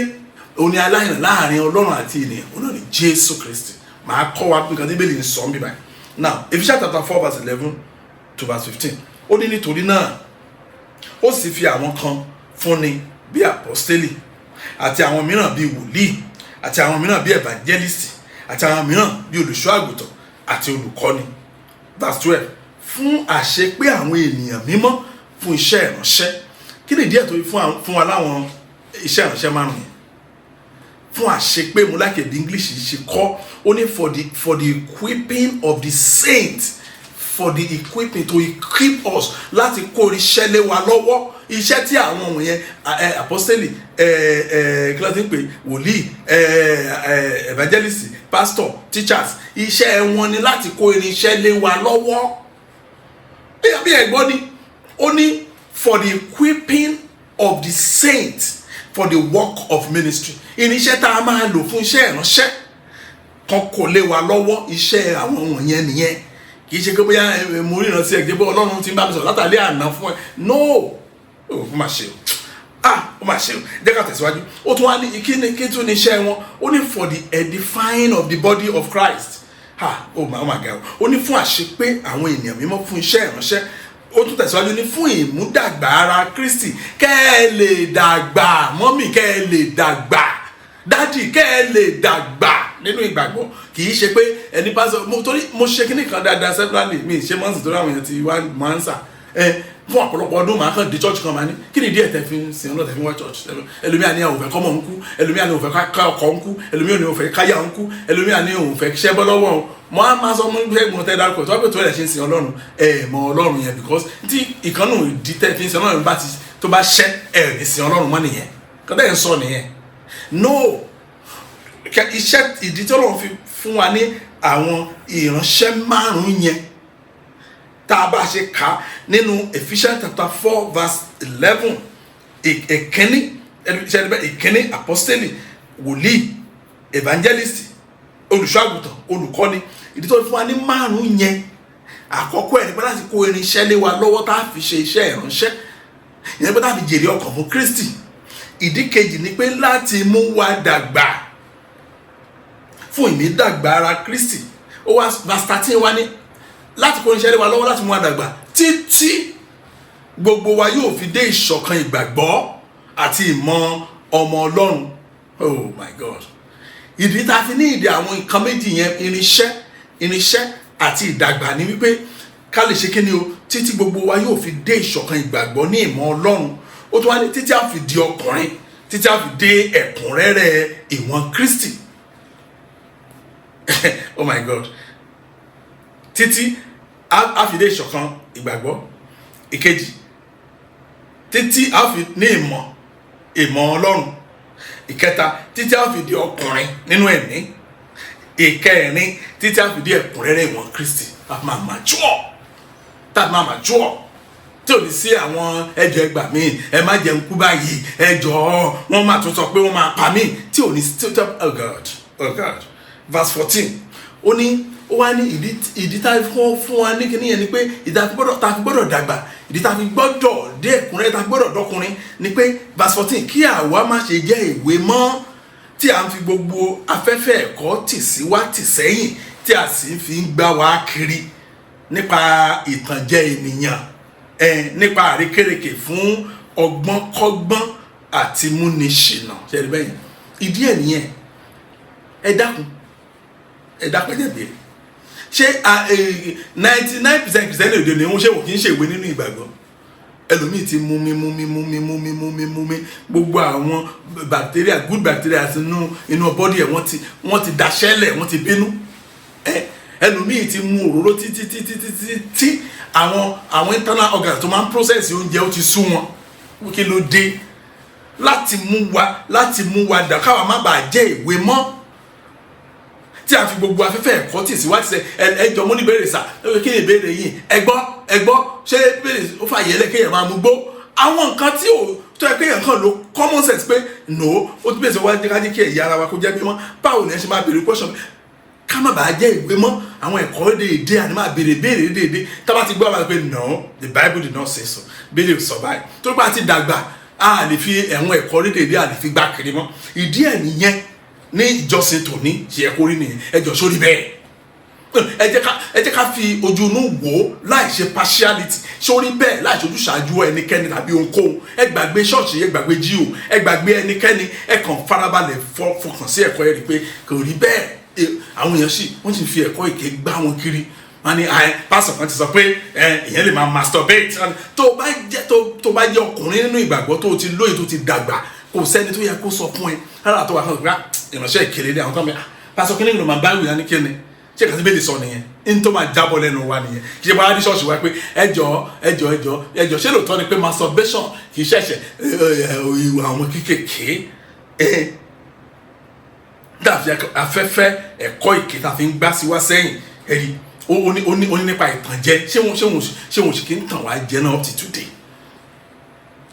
òun ni alárinà láàrin Ọlọ́run àti ènìyàn, òun náà ni Jésù Kristi. Màá kọ́ wa nǹkan tí Bíbélì ń sọ níbí báyìí. Now, Ephesians chapter 4 verse 11 to verse 15. Ó ní nítorí náà ó sì fi àwọn kan fúnni bí àpọ́stélì, àti àwọn mìíràn bíi wòlíì, àti àwọn mìíràn bíi evangelist, àti àwọn mìíràn bíi olùṣọ́ àgùntàn àti olùkọ́ni. Verse 12: fún àṣepé àwọn ènìyàn mímọ́, fún iṣẹ́ ìránṣẹ́. Kí ni ìdí ẹ̀ tó fi fún wa láwọn iṣẹ́ ìránṣẹ́ márùn yẹn? Fún àṣepé. Mo like bí English ṣe kọ́. Ó ní for the equipping of the saints, for the equipping, to equip us, láti kó iṣẹ́ lé wa lọ́wọ́. Iṣẹ́ tí àwọn wọ̀nyẹn, apostoli, kí ló ti ń pè, wòlíì, evangelist, pastor, teachers, iṣẹ́ wọn ni láti kó irinṣẹ́ lé wa lọ́wọ́. Bí ẹ gbọ́ ni, ó ní for the equipping of the saints for the work of ministry. Irinṣẹ́ tá a máa lò fún iṣẹ́ ìránṣẹ́ kan kò lé wa lọ́wọ́. Iṣẹ́ àwọn wọ̀nyẹn nìyẹn. Kì í ṣe pé bóyá mo ríran sí ẹgbẹ́ bó Ọlọ́run ti ń bá mi sọ̀rọ̀ látàlẹ́ àná fún ẹ. No, ó mà ṣe o, ah, ó mà ṣe o. Jẹ́ ká tẹ̀síwájú. Ó tún wá ní kí ni, kí tún ní iṣẹ́ wọn? Ó ní for the edifying of the body of Christ. Ha, ó mà ga o. Ó ní fún àṣepé àwọn ènìyàn mímọ́ fún iṣẹ́ ìránṣẹ́. Ó tún tẹ̀síwájú ní fún ìmúdàgbà ara Kristi, kẹ́ ẹ lè dàgbà, mummy, kẹ́ ẹ lè dàgbà, daddy, kẹ́ ẹ lè dàgbà nínú ìgbàgbọ́. Kì í ṣe pé ẹni bá sọ mo, torí mo ṣe kíní kan dáadáa severally, mi ṣe mọ́ǹsì, torí àwọn èèyàn ti wá máa ń sà ẹ fún ọ̀pọ̀lọpọ̀ ọdún. Màá kàn dé church kan, máa ní kí ni díẹ̀ tẹ́ fi ń sin Ọlọ́run, tẹ́ fi ń wá church? Ẹlòmíà ní òun fẹ́ kọ́mọ ń kú, ẹlòmíà ní òun fẹ́ ká ọkọ ń kú, ẹlòmíà ní òun fẹ́ káyà ń kú, ẹlòmíà ní òun fẹ́ ṣẹ́ bọ́ lọ́wọ́ òun. Mo á máa sọ mú pé mo tẹ́ dárúkọ tó wá pé tó ẹ̀ ṣe ń sin Ọlọ́run, ẹ̀ mọ Ọlọ́run yẹn, because tí ìkànnù ìdí tẹ́ fi ń sin Ọlọ́run bá ti tó bá ṣẹ́, ẹ̀ ní sin Ọlọ́run mọ́ nìyẹn. Kọ́tẹ́ ń sọ nìyẹn. No, iṣẹ́ ìdí tí Ọlọ́run fi fún wa ní Àwọn ìránṣẹ́ márùn-ún yẹn tá a bá ṣe kà á nínú Ephesians chapter 4 verse 11, ìkíní ìkíní, apostoli, wòlíì, evangelist, olùṣọ́àgùtàn, olùkọ́ni. Ìdí tó fún wa ní márùn-ún yẹn, àkọ́kọ́ ẹ̀ nípa láti kó irinṣẹ́ lé wa lọ́wọ́ tá a fi ṣe iṣẹ́ ìránṣẹ́ ìyẹn, pé tá a fi jèrè ọkàn fún Kristi. Ìdí kejì ni pé láti mú wa dàgbà fún ìmídàgbà ara Kristi. Ó wá verse 13 wá ní láti kó irinṣẹ́ lé wa lọ́wọ́ láti mú wa dàgbà títí gbogbo wa yóò fi dé ìṣọ̀kan ìgbàgbọ́ àti ìmọ̀ ọmọ Ọlọ́run. Oh my God! Ìdí tá a fi ní ìdí àwọn nǹkan méjì yẹn, irinṣẹ́ àti ìdàgbà, ní wípé ká lè ṣe kí ni o? Títí gbogbo wa yóò fi dé ìṣọ̀kan ìgbàgbọ́ ní ìmọ̀ Ọlọ́run. Ó tún wá ní títí a fi di ọkùnrin, títí a fi dé ẹ̀kúnrẹ́rẹ́ ìwọ̀n Kristi. Oh my God! Títí a fi dé ìṣọ̀kan ìgbàgbọ́. Ìkejì, títí a fi ní ìmọ̀ Ọlọ́run. Ìkẹta, títí a fi di ọkùnrin nínú ẹ̀mí. Ìkẹrin, títí a fi di ẹ̀kúnrẹ́rẹ́ ìwọ̀n Kristi, a máa mature, tá a máa mature, tí ò ní sí àwọn ẹjọ́ ẹgbà míì, ẹ má jẹun kú báyìí, ẹjọ́ wọ́n máa tún sọ pé wọ́n máa pa mí, tí ò ní sí. Oh God, oh God! Verse 14, ó ní, ó wá ní ìdí tá a fún wa ní kíní yẹn ni pé ìdí tá a fi gbọ́dọ̀ dàgbà, ìdí tá a fi gbọ́dọ̀ dé ẹ̀kúnrẹ́, tá a fi gbọ́dọ̀ dọ́kùnrin ni pé, verse 14, kí àwa má ṣe jẹ́ èwe mọ́, tí a ń fi gbogbo afẹ́fẹ́ ẹ̀kọ́ tì sí wá tì sẹ́yìn, tí a sì fi ń gbá wa kiri nípa ìtànjẹ ènìyàn ẹ, nípa àrékèrèkè fún ọgbọ́n kọ́gbọ́n àti múniṣìnà. Ṣe é rí bẹ́yẹn? Ìdí ẹ̀ nìyẹn. Ẹ dákun, ẹ dákun, ẹ jẹ́ béèrè: ṣé 99% Christian òde ni wọ́n ṣe wọ́n kì í ṣèwé nínú ìgbàgbọ́? Ẹlòmíì ti mú mi mú mi mú mi mú mi mú mi mú mi, gbogbo àwọn bacteria, good bacteria inú body ẹ̀, wọ́n ti daṣẹ́lẹ̀, wọ́n ti bínú ẹ. Ẹlòmíì ti mu òróró títí títí títí tí àwọn internal organs tó máa ń process oúnjẹ, ó ti sú wọn. Kí ló dé? Láti mú wa dà, káwa má bàa jẹ́ èwe mọ́, tí a fi gbogbo afẹ́fẹ́ ẹ̀kọ́ tì sí wá ti sẹ. Ẹ jọ, mo ní ìbéèrè sà. Kí ni ìbéèrè yìí? Ẹ gbọ́, ẹ gbọ́, ṣé béèrè ó fàyè lẹ̀ kéèyàn máa mú gbó? Àwọn nǹkan tí ò tó yẹ kéèyàn kàn lo common sense pé no, ó ti bẹ̀rẹ̀ sí wá jẹ́ ká jẹ́ kí ẹ̀yà ara wa kó jẹ́ mímọ́. Báwo ni ẹ ṣe máa béèrè question? Ká má bàa jẹ́ èwe mọ́, àwọn ẹ̀kọ́ déédéé àní máa béèrè béèrè déédéé. Tá bá ti gbọ́, àwọn pé no, the Bible did not say so, béèrè sọ báyìí. Tó bá ti dàgbà, a lè fi ẹ̀wọ̀n ẹ̀kọ́ déédéé, a lè fi gbá kiri mọ́. Ìdí ẹ̀ nìyẹn. Ní ìjọsìn tòní, ṣe ẹ kó rí nìyẹn. Ẹ jọ, sórí bẹ́ẹ̀? Ẹ jẹ́ ká fi ojú inú wò ó láì ṣe partiality. Sórí bẹ́ẹ̀, láì ṣojú ṣáájú ẹnikẹ́ni tàbí ohunkóhun? Ẹ gbàgbé ṣọ́ọ̀ṣì, ẹ gbàgbé jíò, ẹ gbàgbé ẹnikẹ́ni, ẹ kàn farabalẹ̀ fọkàn sí ẹ̀kọ́. Ẹ rí i pé kò rí bẹ́ẹ̀. Àwọn èèyàn sì wọ́n sì fi ẹ̀kọ́ èké gbá wọn kiri. Wọ́n ní pásọ̀ kan ti sọ pé ìyẹn lè máa masturbate. Tó bá jẹ́ ọkùnrin nínú ìgbàgbọ́, tó ti lóye, tó ti dàgbà, kò sẹ́ni tó yẹ kó sọ fún ẹ rárá. Tó wà fún ìgbà ìránṣẹ́ ìkéré ní àwọn tó ń bẹ, pásọ̀ kí ni ló máa bá wìyà ní kíni? Ṣé kàtí bẹ́ẹ̀ lè sọ nìyẹn ní tó máa jábọ̀ lẹ́nu wa nìyẹn? Kì í ṣe bá dé ṣọ́ọ̀ṣì wa pé ẹjọ́, ẹjọ́, ẹjọ́, ẹjọ́, ṣé lóòótọ́ ni pé masturbation kì í ṣẹ̀ṣẹ̀ ìwà àwọn kékèké dàbí afẹ́fẹ́ ẹ̀kọ́ ìké tá a fi ń gbá sí wá sẹ́yìn? Ẹ̀rí ó ní nípa ìtànjẹ. Ṣé wọn sì kí ń tàn wá jẹ náà up to today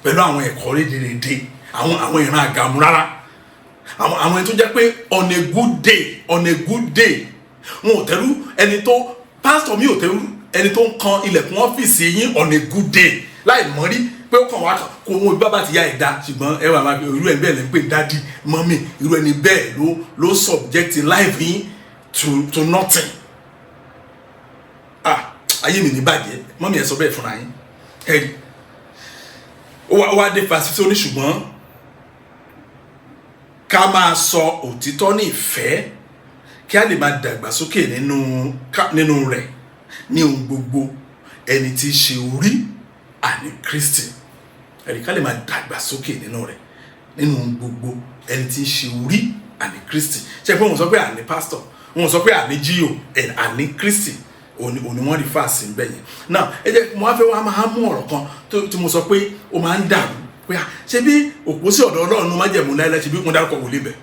pẹ̀lú àwọn ẹ̀kọ́ rédèrèdè, àwọn ìran àgàmú rárá, àwọn ẹni tó jẹ́ pé on a good day, wọn ò tẹ́rú ẹni tó pásítọ̀ mi ò tẹ́rú ẹni tó ń kan ilẹ̀kùn ọ́fíìsì yín on a good day láì mọ̀ rí pé ó kàn wá kó wọn bá ti ya ẹ̀dá. Ṣùgbọ́n ẹ wà máa fi irú ẹni bẹ́ẹ̀ lẹ́ ń pè daddy, mummy. Irú ẹni bẹ́ẹ̀ ló subject life yín to nothing. Ah, ayé mi ní bàjẹ́. Mummy, ẹ sọ bẹ́ẹ̀ fúnra yín. Ẹ rí, ó wá dé fásitì ó ní, ṣùgbọ́n ká máa sọ òtítọ́ ní ìfẹ́, kí a lè máa dàgbàsókè nínú rẹ̀ ní ohun gbogbo, ẹni tí í ṣe orí, àní Kristi. Ẹ̀rí, ká lè máa dàgbàsókè nínú rẹ̀ nínú ohun gbogbo, ẹni tí í ṣe orí, àní Kristi. Ṣé pé wọ́n sọ pé àní pásítọ̀, wọ́n sọ pé àní G.O, àní Kristi òní wọ́n rí fàásì ń bẹ̀ yẹn náà. Ẹ jẹ́ mo wá fẹ́ wá máa mú ọ̀rọ̀ kan tí mo sọ pé ó máa ń dàrú pé à ṣe bí òpó sí ọ̀dọ̀ Ọlọ́run májẹ̀mú láéláé, ṣe bí wọ́n dárúkọ wòlíì bẹ̀.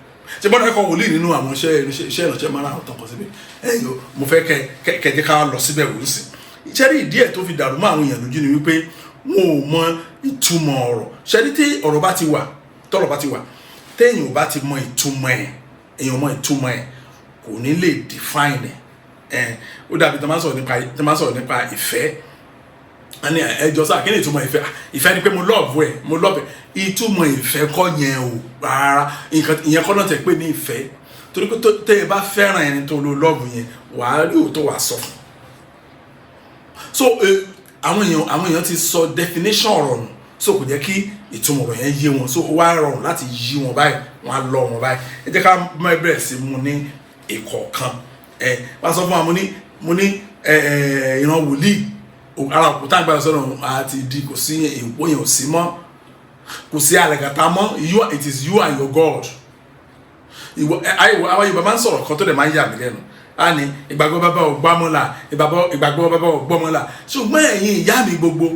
Ṣe bọ́dọ̀ ẹ̀kọ́ wòlíì nínú àwọn iṣẹ́ ìránṣẹ́ márùn-ún tán kọ síbẹ̀? Ẹ̀yọ́, mo fẹ́ kẹ jẹ́ ká lọ síbẹ̀ wò ó sì. Ṣẹ́rí, ìdí ẹ̀ tó fi dàrú mọ́ àwọn èèyàn lójú ni wípé wọn ò mọ ìtumọ̀ ọ̀rọ̀. Ṣẹ́rí, tí ọ̀rọ̀ bá ti wà, tọ́rọ̀ bá ti wà, téèyàn ò bá ti mọ ìtumọ̀ ẹ̀, èèyàn mọ ìtumọ̀ ẹ̀, kò ní lè define ẹ̀. Ẹ̀ ó dàbí tó máa ń sọ̀rọ̀ nípa ìfẹ́. A ní ẹjọ́ sáà, kí ni ìtumọ̀ ìfẹ́? Ah, ìfẹ́ ni pé mo love ẹ, mo love ẹ. Ìtumọ̀ ìfẹ́ kọ́ yẹn o, rárá. Nǹkan ìyẹn kọ́ náà tẹ̀ pé ní ìfẹ́, torí pé tẹ́ ẹ bá fẹ́ràn ẹni tó lo love yẹn, wàá rí òótọ́, wàá sọ fún. So àwọn èèyàn ti sọ definition ọ̀rọ̀ nù, so kò jẹ́ kí ìtumọ̀ ọ̀rọ̀ yẹn yé wọn, so ó wá rọrùn láti yí wọn báyìí, wọn á lọ wọn báyìí. Ẹ jẹ́ ká má bẹ̀rẹ̀ sí mu ní ìkọ̀ọ̀kan. Ẹ wá sọ fún wa, mo ní ẹ ẹ ìran wòlíì ara òkúta àgbàdo sọ̀rọ̀ àti di kò sí èèpo yẹn, ò sí mọ́, kò sí àlàgàtà mọ́. You, it is you and your God. Ìwọ àìwọ, àwọn Yorùbá máa ń sọ̀rọ̀ kan tó dẹ̀ máa ń yà mí lẹ́nu. Á ní ìgbàgbọ́ bàbá ò gbámọ́là, ìgbàgbọ́ bàbá ò gbọ́mọ́là. Ṣùgbọ́n ẹ̀yin ìyá mi gbogbo,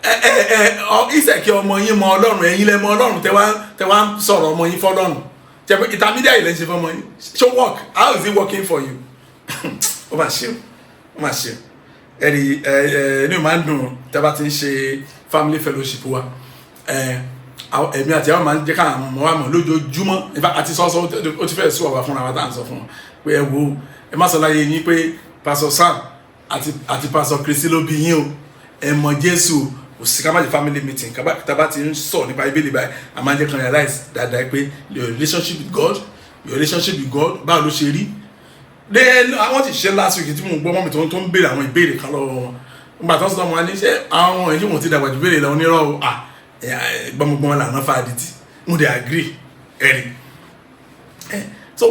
ẹ ẹ ẹ ọ ìsẹ̀kí ọmọ yín mọ Ọlọ́run, ẹ̀yin lẹ mọ Ọlọ́run. Tẹ wá ń sọ̀rọ̀ ọmọ yín fọlọ́run, tẹ pé intermediary lẹ́ ń ṣe fọmọ yín. Ṣó work? How is it working for you? Ó mà ṣe o, ó mà ṣe o. Ẹ̀rí ẹ ẹ inú mi máa ń dùn tẹ́ bá ti ń ṣe family fellowship wa. Èmi àti àwọn máa ń jẹ́ ká àwọn ọmọ wa mọ̀ lójoojúmọ́. In fact, àti sọ́sọ́ ó ti fẹ́ sún ọ̀wá fúnra wa tá à ń sọ fún wọn pé ẹ wo, ẹ má sọ láyé yín pé Pastor Sam àti Pastor Christy ló bí yín o. Ẹ mọ Jésù o. Kò sí ká má jẹ family meeting ká tá bá ti ń sọ nípa Bíbélì báyìí, a máa ń jẹ́ kan realize dáadáa pé your relationship with God, your relationship with God, báwo ló ṣe rí? Then àwọn ti ṣe last week tí mo gbọ́ mọ́mi tó ń béèrè àwọn ìbéèrè kan lọ́wọ́ wọn. Nígbà tó ń sọ wọn ní ṣé àwọn èyí wọn ti dàgbà ju béèrè lọ, onírọ́ o. Ah, gbọmọgbọmọ làná fàdìtì. Mo dẹ̀ agree. Ẹ̀rí ẹ̀, so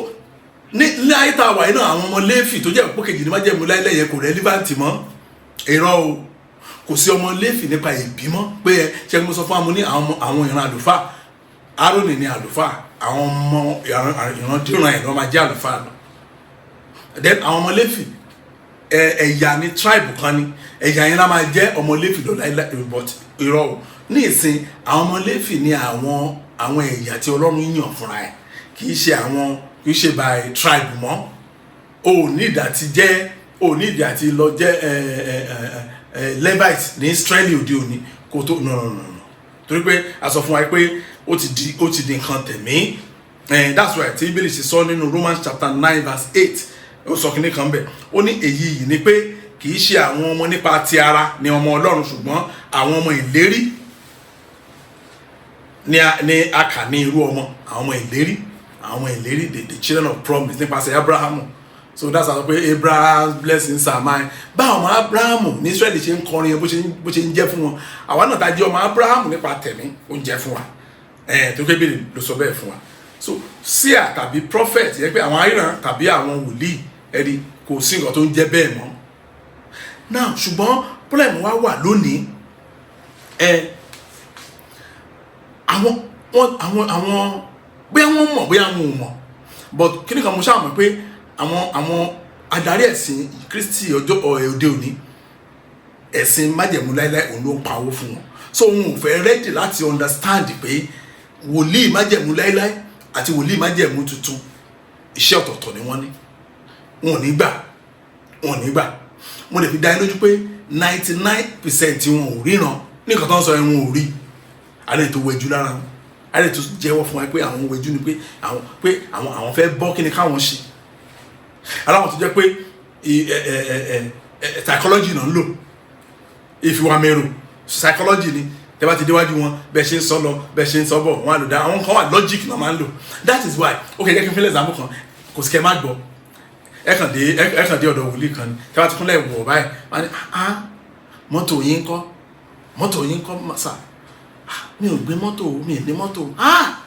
ní ayé tá a wà yìí náà, àwọn ọmọ Léfì tó jẹ́ òpó kejì ní májẹ̀mú láíláí yẹn kò relevant mọ́. Irọ́ o, kò sí ọmọ Léfì nípa ìbímọ pé ẹ ṣe. Mo sọ fún wa, mo ní àwọn ìran àlùfáà, Árónì ní àlùfáà, àwọn ọmọ ìrandíran ẹ̀ ló máa jẹ́ àlùfáà lọ. Then àwọn ọmọ Léfì, ẹ̀yà ní tribe kan ni, ẹ̀yà yẹn la máa jẹ́ ọmọ Léfì lọ láíláí. But irọ́ o, ní ìsìn àwọn ọmọ Léfì ní àwọn ẹ̀yà tí Ọlọ́run yàn fúnra ẹ̀, kì í ṣe by tribe mọ́. O ò ní ìdí àti jẹ́, o ò ní ìdí àti lọ jẹ́ ẹ ẹ ẹ ẹ Levite ní Israeli òde òní kó tó. No, no, no, no, torí pé a sọ fún wa pé ó ti di nǹkan tẹ̀mí. That's why tí Bíbélì ṣe sọ nínú Romans chapter 9 verse 8, ó sọ kínní kan bẹ̀, ó ní èyí yìí ni pé kì í ṣe àwọn ọmọ nípa ti ara ni ọmọ Ọlọ́run, ṣùgbọ́n àwọn ọmọ ìlérí ni a kà ní irú ọmọ, àwọn ọmọ ìlérí, àwọn ọmọ ìlérí, the children of promise nípasẹ̀ Abrahamu. So that's how pé "Abraham's blessings are mine." Báwọn ọmọ Abrahamu ní Israẹli ṣe ń kọrin yẹn, bó ṣe ń jẹ́ fún wọn, àwa náà ta jẹ́ ọmọ Abrahamu nípa tẹ̀mí, ó ń jẹ́ fún wa. Ẹ̀ tó kébìrì ló sọ bẹ́ẹ̀ fún wa. So seer tàbí prophet yẹ pé àwọn aríran tàbí àwọn wòlíì, ẹ̀rí, kò sí nǹkan tó ń jẹ́ bẹ́ẹ̀ mọ́ now. Ṣùgbọ́n problem wa wà lónìí, ẹ àwọn wọn àwọn àwọn bóyá wọ́n mọ̀, bóyá wọn ò mọ̀, but kí ni kan mo ṣáà mọ̀ pé àwọn adarí ẹ̀sìn Kristi ọjọ́ òde òní, ẹ̀sìn májẹ̀mú láíláí òun ló ń pa owó fún wọn, so òun ò fẹ́ ready láti understand pé wòlíì májẹ̀mú láíláí àti wòlíì májẹ̀mú tuntun, iṣẹ́ ọ̀tọ̀ọ̀tọ̀ ni wọ́n ní. Wọn ò ní gbà, wọn ò ní gbà. Mo lè fi dá yín lójú pé 99% wọn ò ríran ní nǹkan tó ń sọ yẹn, wọn ò rí. Àlẹ́ tó wẹjú lára wọn, àlẹ́ tó jẹ́wọ́ fún wa pé àwọn wẹjú ni, pé àwọn fẹ́ bọ́, kí ni káwọn ṣe? Aláwọ̀ tó jẹ́ pé psychology náà ń lò, ìfiwamẹ́rò psychology ni. Tẹ́ bá ti déwájú wọn, bẹ́ẹ̀ ṣe ń sọ lọ, bẹ́ẹ̀ ṣe ń sọ bọ̀, wọ́n á lò dá. Àwọn kan wà, logic náà máa ń lò. That is why, ok, jẹ́ kí n fi example kan, kò sí kẹ́ má gbọ́. Ẹ kàn dé ọ̀dọ̀ wòlíì kan ni, tẹ́ bá ti kúnlẹ̀ wọ̀ báyìí, wọ́n á ní, "Ah, mọ́tò yín kọ́? Mọ́tò yín kọ́ sà?" "Ah, mi ò gbé mọ́tò, mi ò ní mọ́tò." "Ah,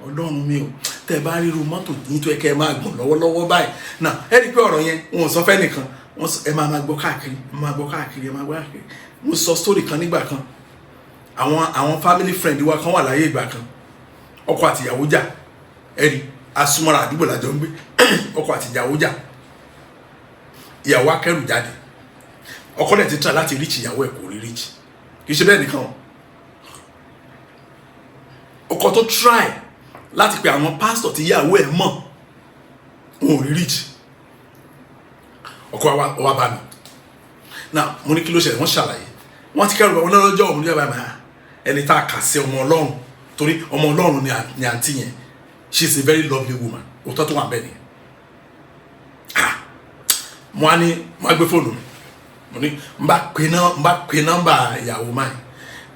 Ọlọ́run mi ò, tẹ́ bá ríru mọ́tò yín tó yẹ kẹ́ ẹ máa gùn lọ́wọ́lọ́wọ́ báyìí náà." Ẹ rí i pé ọ̀rọ̀ yẹn, wọn ò sọ fẹ́ nìkan, wọ́n sọ, ẹ máa máa gbọ́ káàkiri, ẹ máa gbọ́ káàkiri, ẹ máa gbọ́ káàkiri. Mo sọ story kan nígbà kan. Àwọn family friend wa kan wà láyé ìgbà kan, ọkọ àti ìyàwó jà. Ẹ rí asúmọ́ra, àdúgbò làjọ ń gbé. Ọkọ àti ìyàwó jà, ìyàwó akẹ́rù jáde. Ọkọ dẹ̀ ti try láti reach ìyàwó ẹ̀, kò rí reach. Kì í ṣe bẹ́ẹ̀ nìkan o, ọkọ tó try Láti pe àwọn pásítọ̀ tí ìyàwó ẹ̀ mọ̀, wọn ò rí reach. Ọkọ wa bá mi now. Mo ní, "Kí ló ṣẹlẹ̀?" Wọ́n ṣàlàyé. Wọ́n ti kẹ́rù wọn lọ́jọ́ òun ní ọba mi. Ẹni tá a kà sí ọmọ Ọlọ́run, torí ọmọ Ọlọ́run ni àǹtí yẹn. She is a very lovely woman. Òótọ́ tó wà bẹ́ẹ̀ nìyẹn. Ah, mo á ní, mo á gbé fóònù mi, mo ní n bá pe nọ́mbà ìyàwó máa,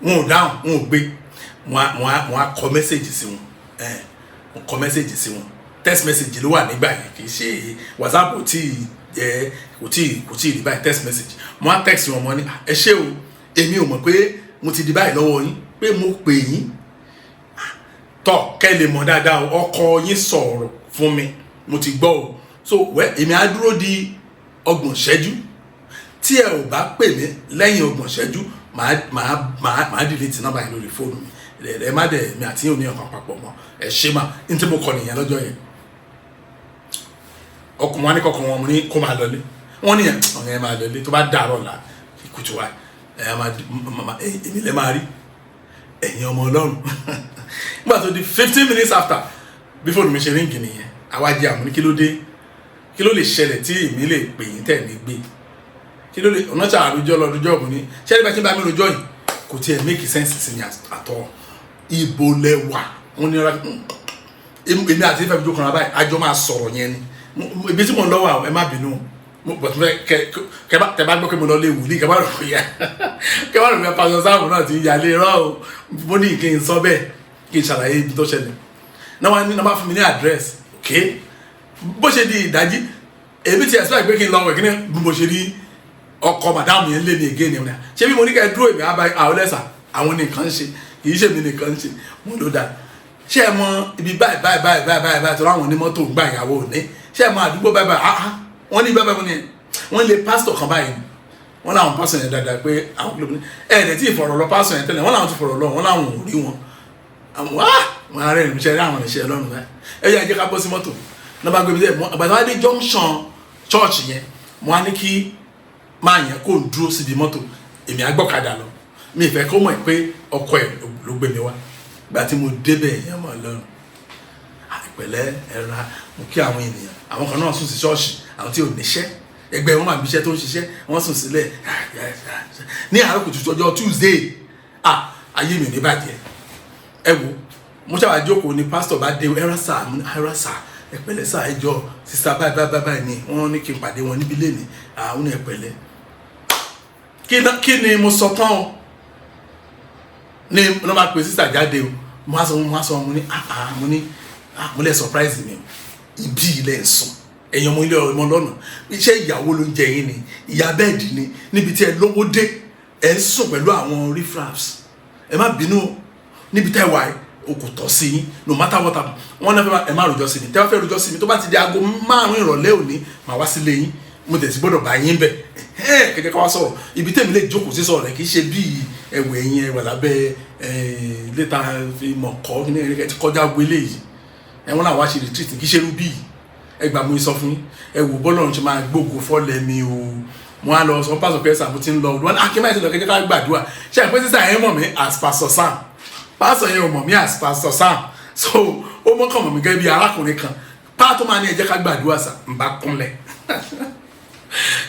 wọn ò dáhùn, wọn ò gbé. Mo á kọ message sí wọn. Ẹ mo kọ message sí wọn, text message ló wà nígbà yẹn, kì í ṣe WhatsApp. Kò tí ẹ kò tí rí báyìí. Text message mo á text wọn. Mo ní, "Ẹ ṣé o, èmi ò mọ̀ pé mo ti di báyìí lọ́wọ́ yín, pé mo pè yín tọ kẹ́ lè mọ̀ dáadáa o. Ọkọ yín sọ̀rọ̀ fún mi, mo ti gbọ́ o. So wẹ́ èmi á dúró di 30 ṣẹ́jú. Tí ẹ ò bá pè mí lẹ́yìn 30 ṣẹ́jú, màá delete nọ́mbà yẹn lórí fóònù mi. Ẹ má dẹ̀ mi àti yín ò ní ọkàn papọ̀ mọ́. Ẹ ṣé mà." Ní tí mo kọ nìyẹn lọ́jọ́ yẹn. Ọkùnrin wọn ní kọkàn wọn, mo ní kó máa lọlé. Wọn ní ọ̀hún, ẹ máa lọlé, tó bá dàrọ̀ là kùtù wa, ẹ máa èmi lẹ máa rí ẹ̀yin ọmọ Ọlọ́run. Nígbà tó di 15 minutes after, bí fóònù mi ṣe ring nìyẹn. Àwa jẹ́ àmú ní, kí ló dé? Kí ló lè ṣẹlẹ̀ tí èmi lè pè yín tẹ̀ ní gbé? Kí ló lè ọ̀nà tí àròjọ lọ rojọ́ ògùn ní ṣé ẹni bá ti ń bá mi rojọ́ yìí, kò tiẹ̀ make sense sí mi àtọ̀. Ibo lẹ wà? Wọ́n ní rárá, èmi àti ìfẹ́ mi jókòó náà báyìí, àjọ máa sọ̀rọ̀ yẹn ni. Ibi tí mo ń lọ wà, ẹ má bínú, but kẹ kẹ bá tẹ bá gbọ́ pé mo lọ lé wòlíì, kẹ bá rò pé kẹ bá rò pé Pastor Sam náà ti ń yalé rọ o. Mo ní kí n sọ bẹ́ẹ̀, kí n ṣàlàyé ibi tó ṣẹlẹ̀ náà. Wọ́n ní náà bá fún mi ní address. Ok, bó ṣe di ìdájí, èmi ti expect pé kí n lọ wẹ̀ kí ni. Bí mo ṣe rí ọkọ madam yẹn lé mi again ni, ṣé bí mo ní kẹ́ ẹ dúró, èmi àbá àwọn lẹ́sà, àwọn nìkan ń ṣe, kì í ṣe mi nìkan ń ṣe. Mo ló dáa. Ṣé ẹ mọ ibi báyìí báyìí báyìí báyìí báyìí báyìí tó láwọn onímọ́tò ń gbà ìyàwó òní? Ṣé ẹ mọ àdúgbò báyìí báyìí? Ah ah, wọ́n ní báyìí báyìí, wọ́n lé pásítọ̀ kan báyìí, wọ́n láwọn pásítọ̀ yẹn dáadáa, pé àwọn kìlọ̀ ní ẹ̀ ẹ̀ tí ìfọ̀rọ̀ lọ pásítọ̀ yẹn tẹ́lẹ̀. Wọ́n láwọn ti fọ̀rọ̀ lọ, wọ́n láwọn ò rí wọn. Àwọn wá wọn ará ìrìnsẹ̀ rí àwọn ìrìnsẹ̀ lọ́rùn báyìí. Ẹ yẹ jẹ́ ká bọ́ sí mọ́tò náà bá gbé mi dé. Àgbàdo wá dé junction church yẹn, mo á ní kí máa yẹn kó dúró síbi mọ́tò, èmi á gbọ́kadà lọ. Mi ìfẹ́ kó mọ̀ pé ọkọ ẹ̀ ló gbé mi wá. Gba tí mo débẹ̀ yẹn, mọ̀ lọ́rùn ìpẹ̀lẹ́ ẹ̀ra, mo kí àwọn ènìyàn. Àwọn kan náà sùn sí ṣọ́ọ̀ṣì, àwọn tí ò níṣẹ́, ẹgbẹ́ wọn máa bí iṣẹ́ tó ń ṣiṣẹ́, wọ́n sùn sílẹ̀ ní àárọ̀ kùtùkùtù ọjọ́ Tuesday. Ah, ayé mi ò ní bàjẹ́. Ẹ wo, mo ṣàwà jókòó ni pásítọ̀ bá dé. "Ẹ̀rọ sà, ẹ̀rọ sà, ẹ pẹ̀lẹ́ sà, ẹ jọ sísá báyìí báyìí báyìí ni wọ́n ní kí n pàdé wọn níbí lẹ́ni àwọn. Ẹ pẹ̀lẹ́." Kí ni mo sọ tán o ní wọ́n máa pè sísà jáde o. Mo á sọ, mo ní, "Ah ah." Mo ní, "Ah," mo lẹ surprise mi o. Ibi ilẹ̀ ń sùn, ẹ̀yin ọmọ ilé ọmọ lọ́nà, iṣẹ́ ìyàwó ló ń jẹ yín ni, ìyá bẹ́ẹ̀dì ni, níbi tí ẹ lówó dé, ẹ ń sùn pẹ̀lú àwọn riffraffs. Ẹ má bínú o, níbi tẹ́ wà o kò tọ́ sí yín. No matter what happen, wọ́n náà fẹ́, ẹ má rojọ́ sí mi. Tẹ́ bá fẹ́ rojọ́ sí mi, tó bá ti di aago 5 ìrọ̀lẹ́ òní, màá wá sílé yín. Mo tẹ̀sí gbọ́dọ̀ bá yín bẹ̀ kẹ́kẹ́ ká wá sọ̀rọ̀. Ibi tẹ́mi lè jókòó sí sọ̀rọ̀ rẹ̀, kì í ṣe bíi ẹ̀wẹ̀ ẹ̀yìn ẹ̀wẹ̀ lábẹ́ létà fi mọ̀ kọ́ ní ẹ̀rẹ́ ti kọjá gbélé yìí. Ẹ̀wọ̀n náà wá ṣe retreat, kì í ṣe irú bíi ẹgbàá. Mo sọ fún yín, ẹ wò bọ́lọ̀ ṣe máa gbógo fọ́lẹ̀ mi o. Mo á lọ sọ pásọ pé sàmú ti ń lọ wọn akínmáyé ti lọ kẹ́kẹ́ ká gbàdúrà. Ṣe àpé sísà yẹn mọ̀ mí as Pastor Sam, pásọ yẹn ò mọ̀ mí as Pastor Sam, so ó mọ̀kàn mọ̀ mí gẹ́gẹ́ bí arákùnrin kan pátó máa ní ẹ jẹ́ ká gbàdúrà sà. Ń bá kúnlẹ̀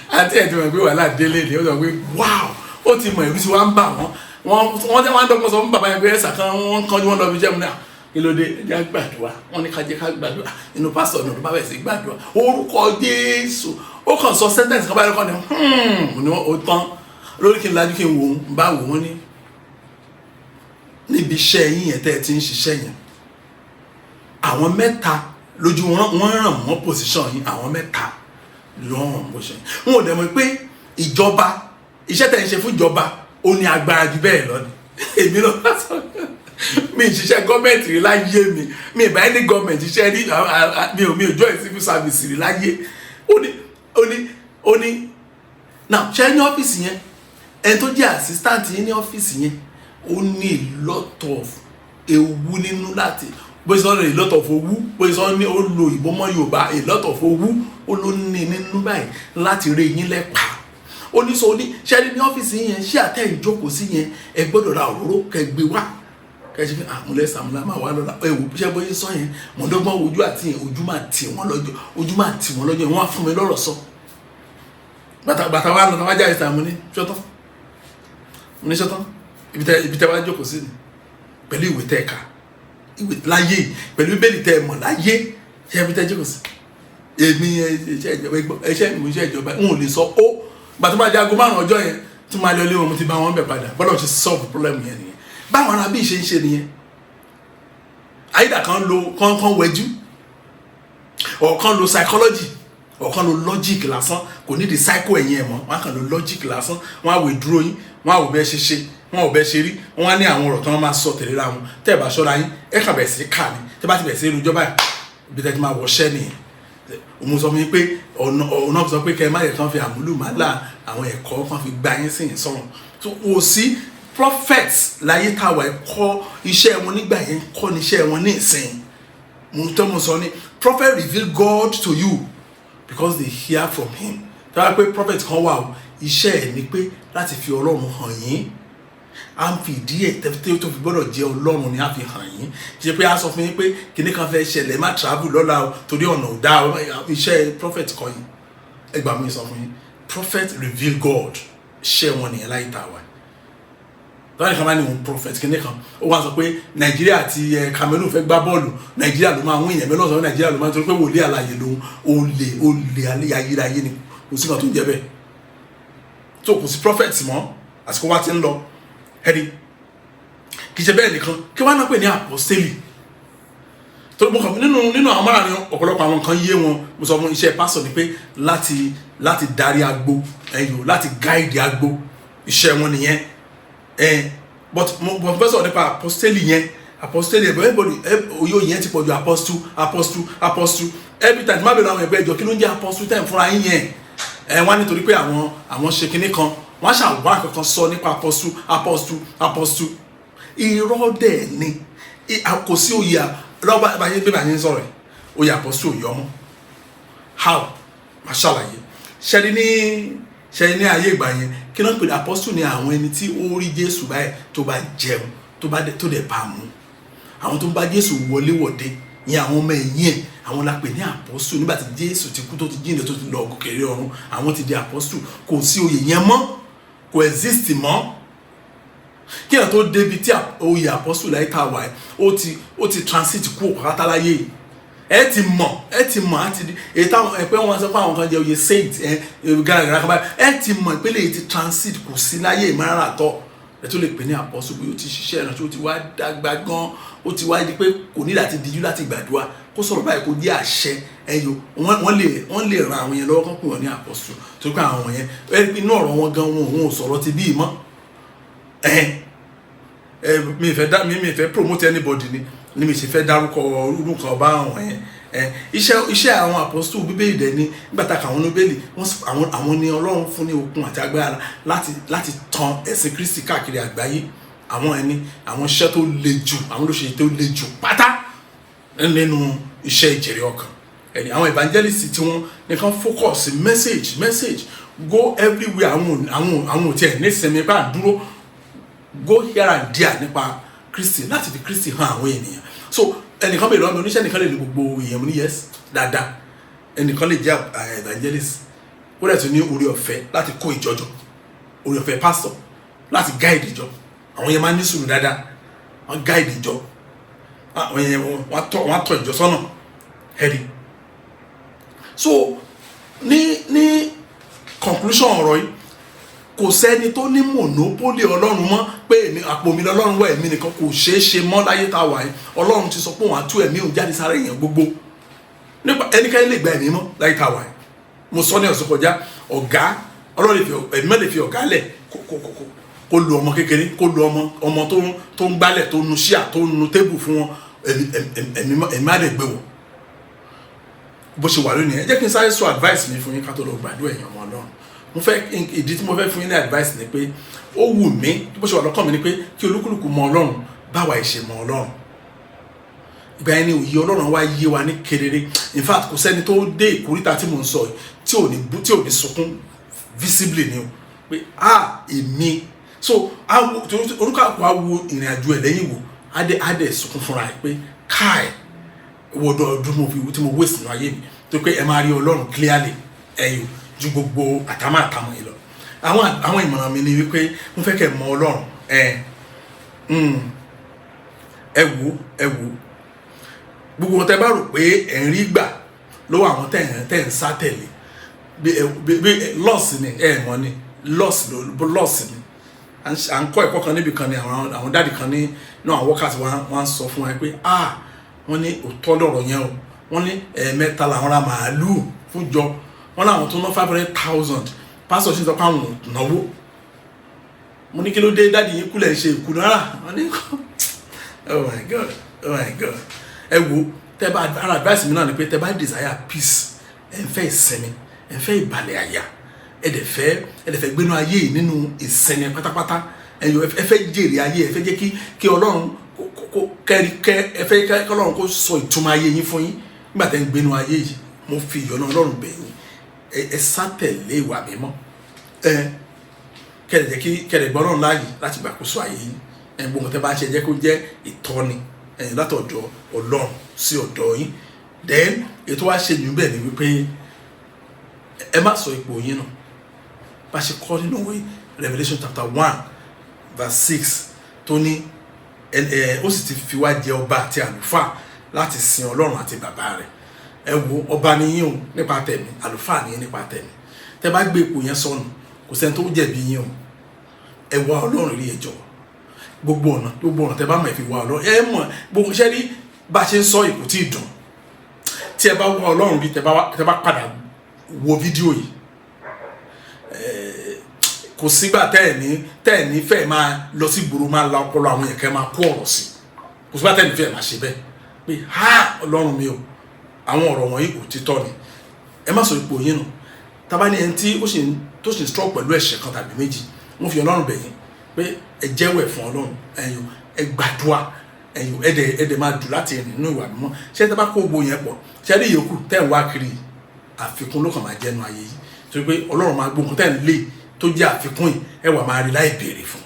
àti ẹ̀ ti mọ̀ pé wàhálà délé ni. Ó sọ pé wow, ó ti mọ̀, ìlú tí wọ́n ń bà wọ́n. Wọ́n tẹ́ wọ́n á dọ́gbọ́n sọ fún bàbá yẹn pé ẹ̀sà kan wọ́n kánjú, wọ́n lọ fi jẹ́ mu ní à. Kí ló dé? Ẹ jẹ́ gbàdúrà. Wọ́n ní ká jẹ́ ká gbàdúrà. Inú pásítọ̀ ní ọdún bá bẹ̀rẹ̀ sí gbàdúrà, orúkọ Jésù. Ó kàn sọ sentence kan báyìí kọ́ ni ní ó tán lórí. Kí n lajú, kí n wò ó, bá wò wọ́n ní níbi iṣẹ́ yín yẹn tẹ́ ẹ ti ń ṣiṣẹ́ yẹn, àwọn mẹ́ta lójú wọn, wọ́n ràn mọ́ position yín. Àwọn mẹ́ta ló ràn mọ́ position yín. Wọn ò dẹ̀ mọ̀ pé ìjọba, iṣẹ́ tẹ̀ ń ṣe fún ìjọba, ó ní agbára ju bẹ́ẹ̀ lọ ni. Èmi ló bá sọ, mi ì ṣiṣẹ́ gọ́ọ̀mẹ̀ntì rí láyé mi, mi ì bá ní gọ́ọ̀mẹ̀ntì ṣiṣẹ́ rí, mi ò join civil service rí láyé. Ó ní now, ṣe ní ọ́fíìsì yẹn, ẹni tó jẹ́ assistant yín ní ọ́fíìsì yẹn, ó ní a lot of ewu nínú láti bó ṣe sọ ní a lot of owú, bó ṣe sọ ní ó lo ìbọn mọ́ Yorùbá, a lot of owú ó ló ní nínú báyìí láti rí yín lẹ́pàá. Ó ní sọ, ó ní ṣẹ́ni ní ọ́fíìsì yẹn, ṣé àtẹ̀ ìjókòó sí yẹn, ẹ gbọ́dọ̀ ra òróró kẹ́ gbé wá. Kẹ́sì pé àmúlẹ̀ sàmúlà máa wà lọ́la. Ẹ wò bí ṣe bóyá sọ yẹn, mo dọ́gbọ́n wojú àti yẹn, ojú máa tì wọ́n lọ́jọ́, ojú máa tì wọ́n lọ́jọ́. Wọ́n á fún mi lọ́rọ̀ sọ. Bàtà bàtà wa lọ, tàwa jáde sàmú ní ṣọ́tán, mo ní ṣọ́tán. Ibi tẹ wá jókòó sí ni pẹ̀lú ìwé tẹ́ ẹ kà, ìwé láyé, pẹ̀lú Bíbélì tẹ́ ẹ mọ̀ láyé, ṣé ibi tẹ jókòó sí? Èmi iṣẹ́ ìjọba, iṣẹ́ mi, iṣẹ́ ìjọba, n ò lè sọ ó. Gbàtí máa di aago 5 ọjọ́ yẹn tí máa lọ ilé wọn, mo ti bá wọn bẹ̀ padà. Bọ́lá ò ṣe solve problem yẹn nìyẹn. Báwọn ará bí ṣe ń ṣe nìyẹn. Àyídà kan lo kan wẹjú, ọ̀kan lo psychology, ọ̀kan lo logic lásán. Kò ní di psycho ẹ̀yìn ẹ̀ mọ́. Wọ́n á kàn lo logic lásán. Wọ́n á wò ìdúró yín, wọ́n á wò bẹ́ẹ̀ ṣe ṣe, wọ́n ò bẹ́ẹ̀ ṣe rí. Wọ́n á ní àwọn ọ̀rọ̀ tí wọ́n máa sọ tẹ̀léra wọn. Tẹ́ ẹ̀ bá ṣọ́ra yín, ẹ̀ kàn bẹ̀rẹ̀ sí kà ní. Tẹ́ bá ti bẹ̀rẹ̀ sí rojọ́ báyìí, ibi tẹ́ ti máa wọṣẹ́ nìyẹn. Òun sọ fún yín pé ọ̀nà sọ pé kẹ́ ẹ má yẹ kán fi àmúlùmálà àwọn ẹ̀kọ́ kan fi gba yín sí yín sọ̀rọ̀. So kò sí prophets láyé táwa. Ẹ̀kọ́ iṣẹ́ wọn nígbà yẹn kọ́ ní iṣẹ́ wọn ní ìsìn. Mo tọ́ mo sọ ní, prophet reveal God to you because they hear from him. Tí wọ́n bá pé prophet kan wà o, iṣẹ́ ẹ̀ ni pé láti fi Ọlọ́run hàn yín. À ń fi ìdí ẹ̀ tẹ́tẹ́ tó fi gbọ́dọ̀ jẹ́ Ọlọ́run ni a fi hàn yín. Ṣe pé a sọ fún yín pé kinní kan fẹ́ ṣẹlẹ̀, má travel lọ́la o torí ọ̀nà ò dáa o. Iṣẹ́ prophet kan yín, ẹ gbà mí sọ fún yín, prophet reveal God, iṣẹ́ wọn nìyẹn láyé tá a wà. Tọ́lá nìkan máa ní òun prophet kinní kan, ó wá sọ pé Nàìjíríà àti Cameroon fẹ́ gbá bọ́ọ̀lù, Nàìjíríà ló máa ń win. Yẹn mẹ́lọ́ sọ pé Nàìjíríà ló máa ń, torí pé wòlíì àlàyé lòun. Olè, olè ayérayé ni. Kò sí kan tó ń jẹ́ bẹ́ẹ̀ tó. Kò sí prophet mọ́, àsìkò wa ti ń lọ. Ẹni kì í ṣe bẹ́ẹ̀ nìkan. Kí wọ́n á náà pè ní apostoli tó mo kàn nínú àwọn márùn, ọ̀pọ̀lọpọ̀ àwọn nǹkan yé wọn. Mo sọ fún iṣẹ́ pásọ̀ ni pé láti darí agbo ẹ̀yọ́, láti guide agbo, iṣẹ́ wọn nìyẹn ẹ̀. But mo fẹ́ sọ̀rọ̀ nípa apostoli yẹn. Apostoli ẹ̀, everybody oyè yẹn ti pọ̀ ju. Apostle, apostle, apostle. Every time má bẹ̀rẹ̀ àwọn ẹgbẹ́ ìjọ, kí ló ń jẹ́ apostle time fúnra yín yẹn? Ẹ̀ wọ́n á nítorí pé àwọn ṣe kinní kan, wọ́n á ṣàwá kankan sọ nípa apostle, apostle, apostle. Irọ́ dẹ̀ ni. Kò sí oyè lọ́ba báyé bí báyé ń sọ̀rọ̀ ẹ̀. Oyè apostle òye ọmọ how máa ṣàlàyé. Ṣẹ́ni ní ayé ìgbà yẹn, kí ló ń pè ní apostle? Ni àwọn ẹni tí ó rí Jésù báyìí, tó bá jẹun, tó dẹ̀ bá mu, àwọn tó ń bá Jésù wọlé wọ̀de ìyẹn, àwọn ọmọ ẹ̀yìn ẹ̀, àwọn la pè ní apostle. Nígbà tí Jésù ti kú, tó ti jíǹde, tó ti lọ gòkè ọ̀run, àwọn ti di apostle. Kò sí oyè yẹn mọ́, kò exist mọ́. Kí ẹ̀ tó débi tí oyè apostle láyé tá a wà ẹ́, ó ti transit kú pátá láyé yìí. Ẹ ti mọ̀, ẹ ti mọ̀ á ti di èyí táwọn ẹ pé wọ́n sọ pé àwọn kan jẹ oyè saint ẹ gàràgàrà kan báyìí. Ẹ ti mọ̀ ìpele yìí ti transit, kò sí láyé ìmọ̀ràn àtọ̀. Ẹ tó lè pè ní apostle bí ó ti ṣiṣẹ́ ìrànṣẹ́, ó ti wá dàgbà gan, ó ti wá di pé kò ní láti díjú láti gbàdúrà, kó sọ̀rọ̀ báyìí kó jẹ́ àṣẹ ẹyọ. Wọ́n lè ran àwọn yẹn lọ́wọ́ kán pè wọ́n ní apostle, torí pé àwọn yẹn, ẹ rí i pé inú ọ̀rọ̀ wọn gan, wọn ò sọ̀rọ̀ ti bí mọ́. Ẹ ẹ mi fẹ́ dá mi mi fẹ́ promote anybody ni mi ṣe fẹ́ dárúkọ orúkọ ọba àwọn yẹn. Ẹ iṣẹ́ àwọn apostle Bíbélì dẹ̀ ni, nígbà tá a kà wọ́n ní Bíbélì, wọ́n àwọn ni Ọlọ́run fún ní okun àti agbára láti tan ẹ̀sìn Kristi káàkiri àgbáyé. Àwọn ẹni àwọn iṣẹ́ tó le jù, àwọn ló ṣe tó le jù pátá nínú iṣẹ́ ìjèrè ọkàn. Ẹni àwọn evangelist tí wọ́n nìkan focus message, message go everywhere. Àwọn ò tiẹ̀ ní sinmi bá dúró, go here and there nípa Kristi, láti fi Kristi hàn àwọn ènìyàn. So ẹnìkan bèèrè lọ́wọ́ mi, oníṣẹ́ nìkan lè ní gbogbo èèyàn. Mo ní yes, dáadáa. Ẹnìkan lè jẹ́ evangelist, ó dẹ̀ tún ní orí ọ̀fẹ́ láti kó ìjọ jọ, orí ọ̀fẹ́ pastor láti guide ìjọ. Àwọn yẹn máa ń ní sùúrù dáadáa, wọ́n guide ìjọ. Àwọn yẹn wọ́n á tọ́ ìjọ sọ́nà ẹ̀rí. So ní conclusion ọ̀rọ̀ yìí, kò sẹ́ni tó ní monopoly Ọlọ́run mọ́ pé èmi, àpò mi lọ́lọ́run wà, èmi nìkan. Kò ṣeé ṣe mọ́ láyé tá a wà yìí. Ọlọ́run ti sọ pé òun á tú ẹ̀mí òun jáde sára èèyàn gbogbo nípa ẹnikẹ́ni lè gba ẹ̀mí mọ́ láyé tá a wà yìí. Mo sọ ní ọ̀sán kọjá, ọ̀gá, Ọlọ́run lè fi ẹ̀mí mọ́, lè fi ọ̀gá lẹ̀ kó lu ọmọ kékeré, kó lu ọmọ tó ń gbálẹ̀, tó ń nu ṣíà, tó ń nu table fún wọn. Ẹ̀mí á lè gbé wọ̀ bó ṣe wà lónìí. Ẹ jẹ́ kí n sáré sọ advice mi fún yín ká tó lọ gbàdúrà. Ẹ̀yin ọmọ Ọlọ́run, mo fẹ́, ìdí tí mo fẹ́ fún yín ní advice ni pé ó wù mí, bó ṣe wà lọ́kàn mi ni pé kí olúkúlùkù mọ Ọlọ́run báwa ẹ̀ ṣe mọ Ọlọ́run. Ìgbà yẹn ni òye Ọlọ́run wá yé wa ní kedere. In fact, kò sẹ́ni tó dé ìkóríta tí mò ń sọ yìí tí ò ní sunkún visibly ni o pé, ah, èmi. So orúkọ àpò awo ìrìn àjò ẹ̀ lẹ́yìn wò. Á dẹ̀ sunkún fúnra ẹ̀ pé káì, wo ọdún mo fi tí mo waste nínú ayé mi, tó pé ẹ máa rí Ọlọ́run clearly ẹ̀yìn ju gbogbo àtàmà àtàmọ̀ yìí lọ. Àwọn ìmọ̀ràn mi ni wípé mo fẹ́ kẹ́ ẹ mọ Ọlọ́run. Ẹ wò, ẹ wò, gbogbo wọn tẹ bá rò pé ẹ̀ ń rí gbà lọ́wọ́ àwọn tẹ̀ ń sá tẹ̀lé bí loss ni. Ẹ mọ̀ ni loss loss ni. À ń kọ́ ẹ̀kọ́ kan níbi kan ni àwọn daddy kan ní inú àwọn workers wa ń sọ fún wa pé, ah, wọ́n ní òótọ́ lọ̀rọ̀ yẹn o. Wọ́n ní 3 làwọn ra màálùú fún jọ. Wọ́n láwọn tó ná 500,000. Pásítọ̀ sì sọ pé àwọn ò náwó. Mo ní, "Kí ló dé, daddy yín kúlẹ̀ ṣe ìkùnà rà?" Wọ́n ní, "Oh my God, oh my God." Ẹ wo, tẹ bá ara advice mi náà ni pé tẹ bá desire peace, ẹ ń fẹ́ ìsinmi, ẹ ń fẹ́ ìbàlẹ̀ àyà, ẹ dẹ̀ fẹ́ gbénú ayé yìí nínú ìsinmi pátápátá, ẹ yọ, ẹ fẹ́ jèrè ayé, ẹ fẹ́ jẹ́ kí Ọlọ́run kó kẹ́rí kẹ́, ẹ fẹ́ kí Ọlọ́run kó sọ ìtumọ̀ ayé yín fún yín nígbà tẹ́ ń gbénú ayé yìí, mo fi ìyọ́nú Ọlọ́run bẹ̀ yín, ẹ sá tẹ̀lé ìwà mímọ́. Ẹ kẹ́lẹ̀ jẹ́ kí kẹ́lẹ̀ gbọ́ Ọlọ́run láàyè láti gbàkóso ayé yín. Ẹ gbogbo nǹkan tẹ́ bá ń ṣe, jẹ́ kó jẹ́ ìtọ́ni ẹ̀yìn látọ̀dọ̀ Ọlọ́run sí ọ̀dọ̀ yín. Then ètò wa ṣe jù bẹ́ẹ̀ ni wípé ẹ má sọ ipò yín nù. Bá ṣe kọ́ nínú ìwé Revelation chapter 1 verse 6 tó ní ẹ ẹ ó sì ti fi wá jẹ ọba àti àlùfáà láti sin Ọlọ́run àti bàbá rẹ̀. Ẹ wo, ọba ni yín o nípa tẹ̀mí, àlùfáà ni yín nípa tẹ̀mí. Tẹ́ bá gbé ipò yẹn sọnù, kò sẹ́ni tó jẹ̀bi yín o. Ẹ wá Ọlọ́run rí, ẹ jọ̀ọ́. Gbogbo ọ̀nà, gbogbo ọ̀nà tẹ́ bá mọ̀, ẹ fi wá Ọlọ́run. Ẹ mọ̀ gbogbo iṣẹ́ rí bá a ṣe ń sọ ìkò tí ì dùn. Tí ẹ bá wá Ọlọ́run rí, tẹ́ bá padà wo fídíò yìí, kò sígbà tẹ́ ẹ̀ ní fẹ́ máa lọ sí ìgboro, máa la ọpọlọ àwọn èèyàn, kẹ́ máa kó ọ̀rọ̀ sí. Kò sígbà tẹ́ ẹ̀ ní fẹ́ máa ṣe bẹ́ẹ̀ pé, ha, Ọlọ́run mi o, àwọn ọ̀rọ̀ wọ̀nyí òtítọ́ ni. Ẹ má sọ ipò yín nù. Tábà ní ẹni tí ó sì ń tó sì ń struggle pẹ̀lú ẹ̀ṣẹ̀ kan tàbí méjì, wọ́n fi Ọlọ́run bẹ̀ yín pé ẹ jẹ́wọ́ ẹ̀ fún Ọlọ́run. Ẹ̀yin ẹ gbàdúrà, ẹ̀yin ẹ dẹ̀ máa dùn láti rìn nínú ìwà mímọ́. Ṣé tẹ́ bá kó gbogbo yẹn pọ̀, ṣé rí ìyókù tẹ́ ń wá kiri, àfikún ló kàn máa jẹ́nu ayé yìí, torí pé Ọlọ́run máa gbóhùn tẹ́ ń lé tó jẹ́ àfikún yìí, ẹ wà máa rí láì béèrè fún.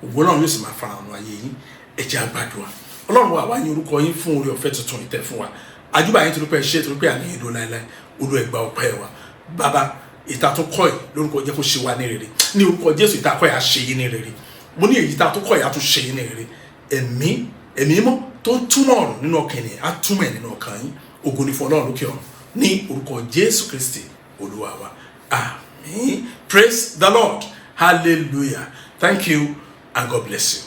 Ògo Ọlọ́run yóò sì máa fara hàn ayé yín. Ẹ jẹ́ á gbàdúrà. Ọlọ́run wa, wá ní orúkọ yín fún oore ọ̀fẹ́ tuntun ìtẹ́ fún wa. Àjúbà yín torí pé ẹ ṣe, torí pé àníyàn ìlú láéláé. Olú, ẹ gba ọpẹ́ wa. Bàbá, ìta tó kọ́ yìí, lórúkọ jẹ́ kó ṣe wa ní rere ní orúkọ Jésù. Ìta kọ́ yìí á ṣe yín ní rere. Mo ní èyí tá tó kọ́ yìí á tún ṣe yín ní rere. Ẹ̀mí mọ́ tó ń túmọ̀ ọ̀rọ̀ nínú ọkàn ènìyàn á túmọ̀ ẹ̀ nínú ọkàn yín. Ògo ni fún Ọlọ́run lókè ọ̀run ní orúkọ Jésù Kristi Olúwa wa. Àmín. Praise the Lord. Hallelujah. Thank you and God bless you.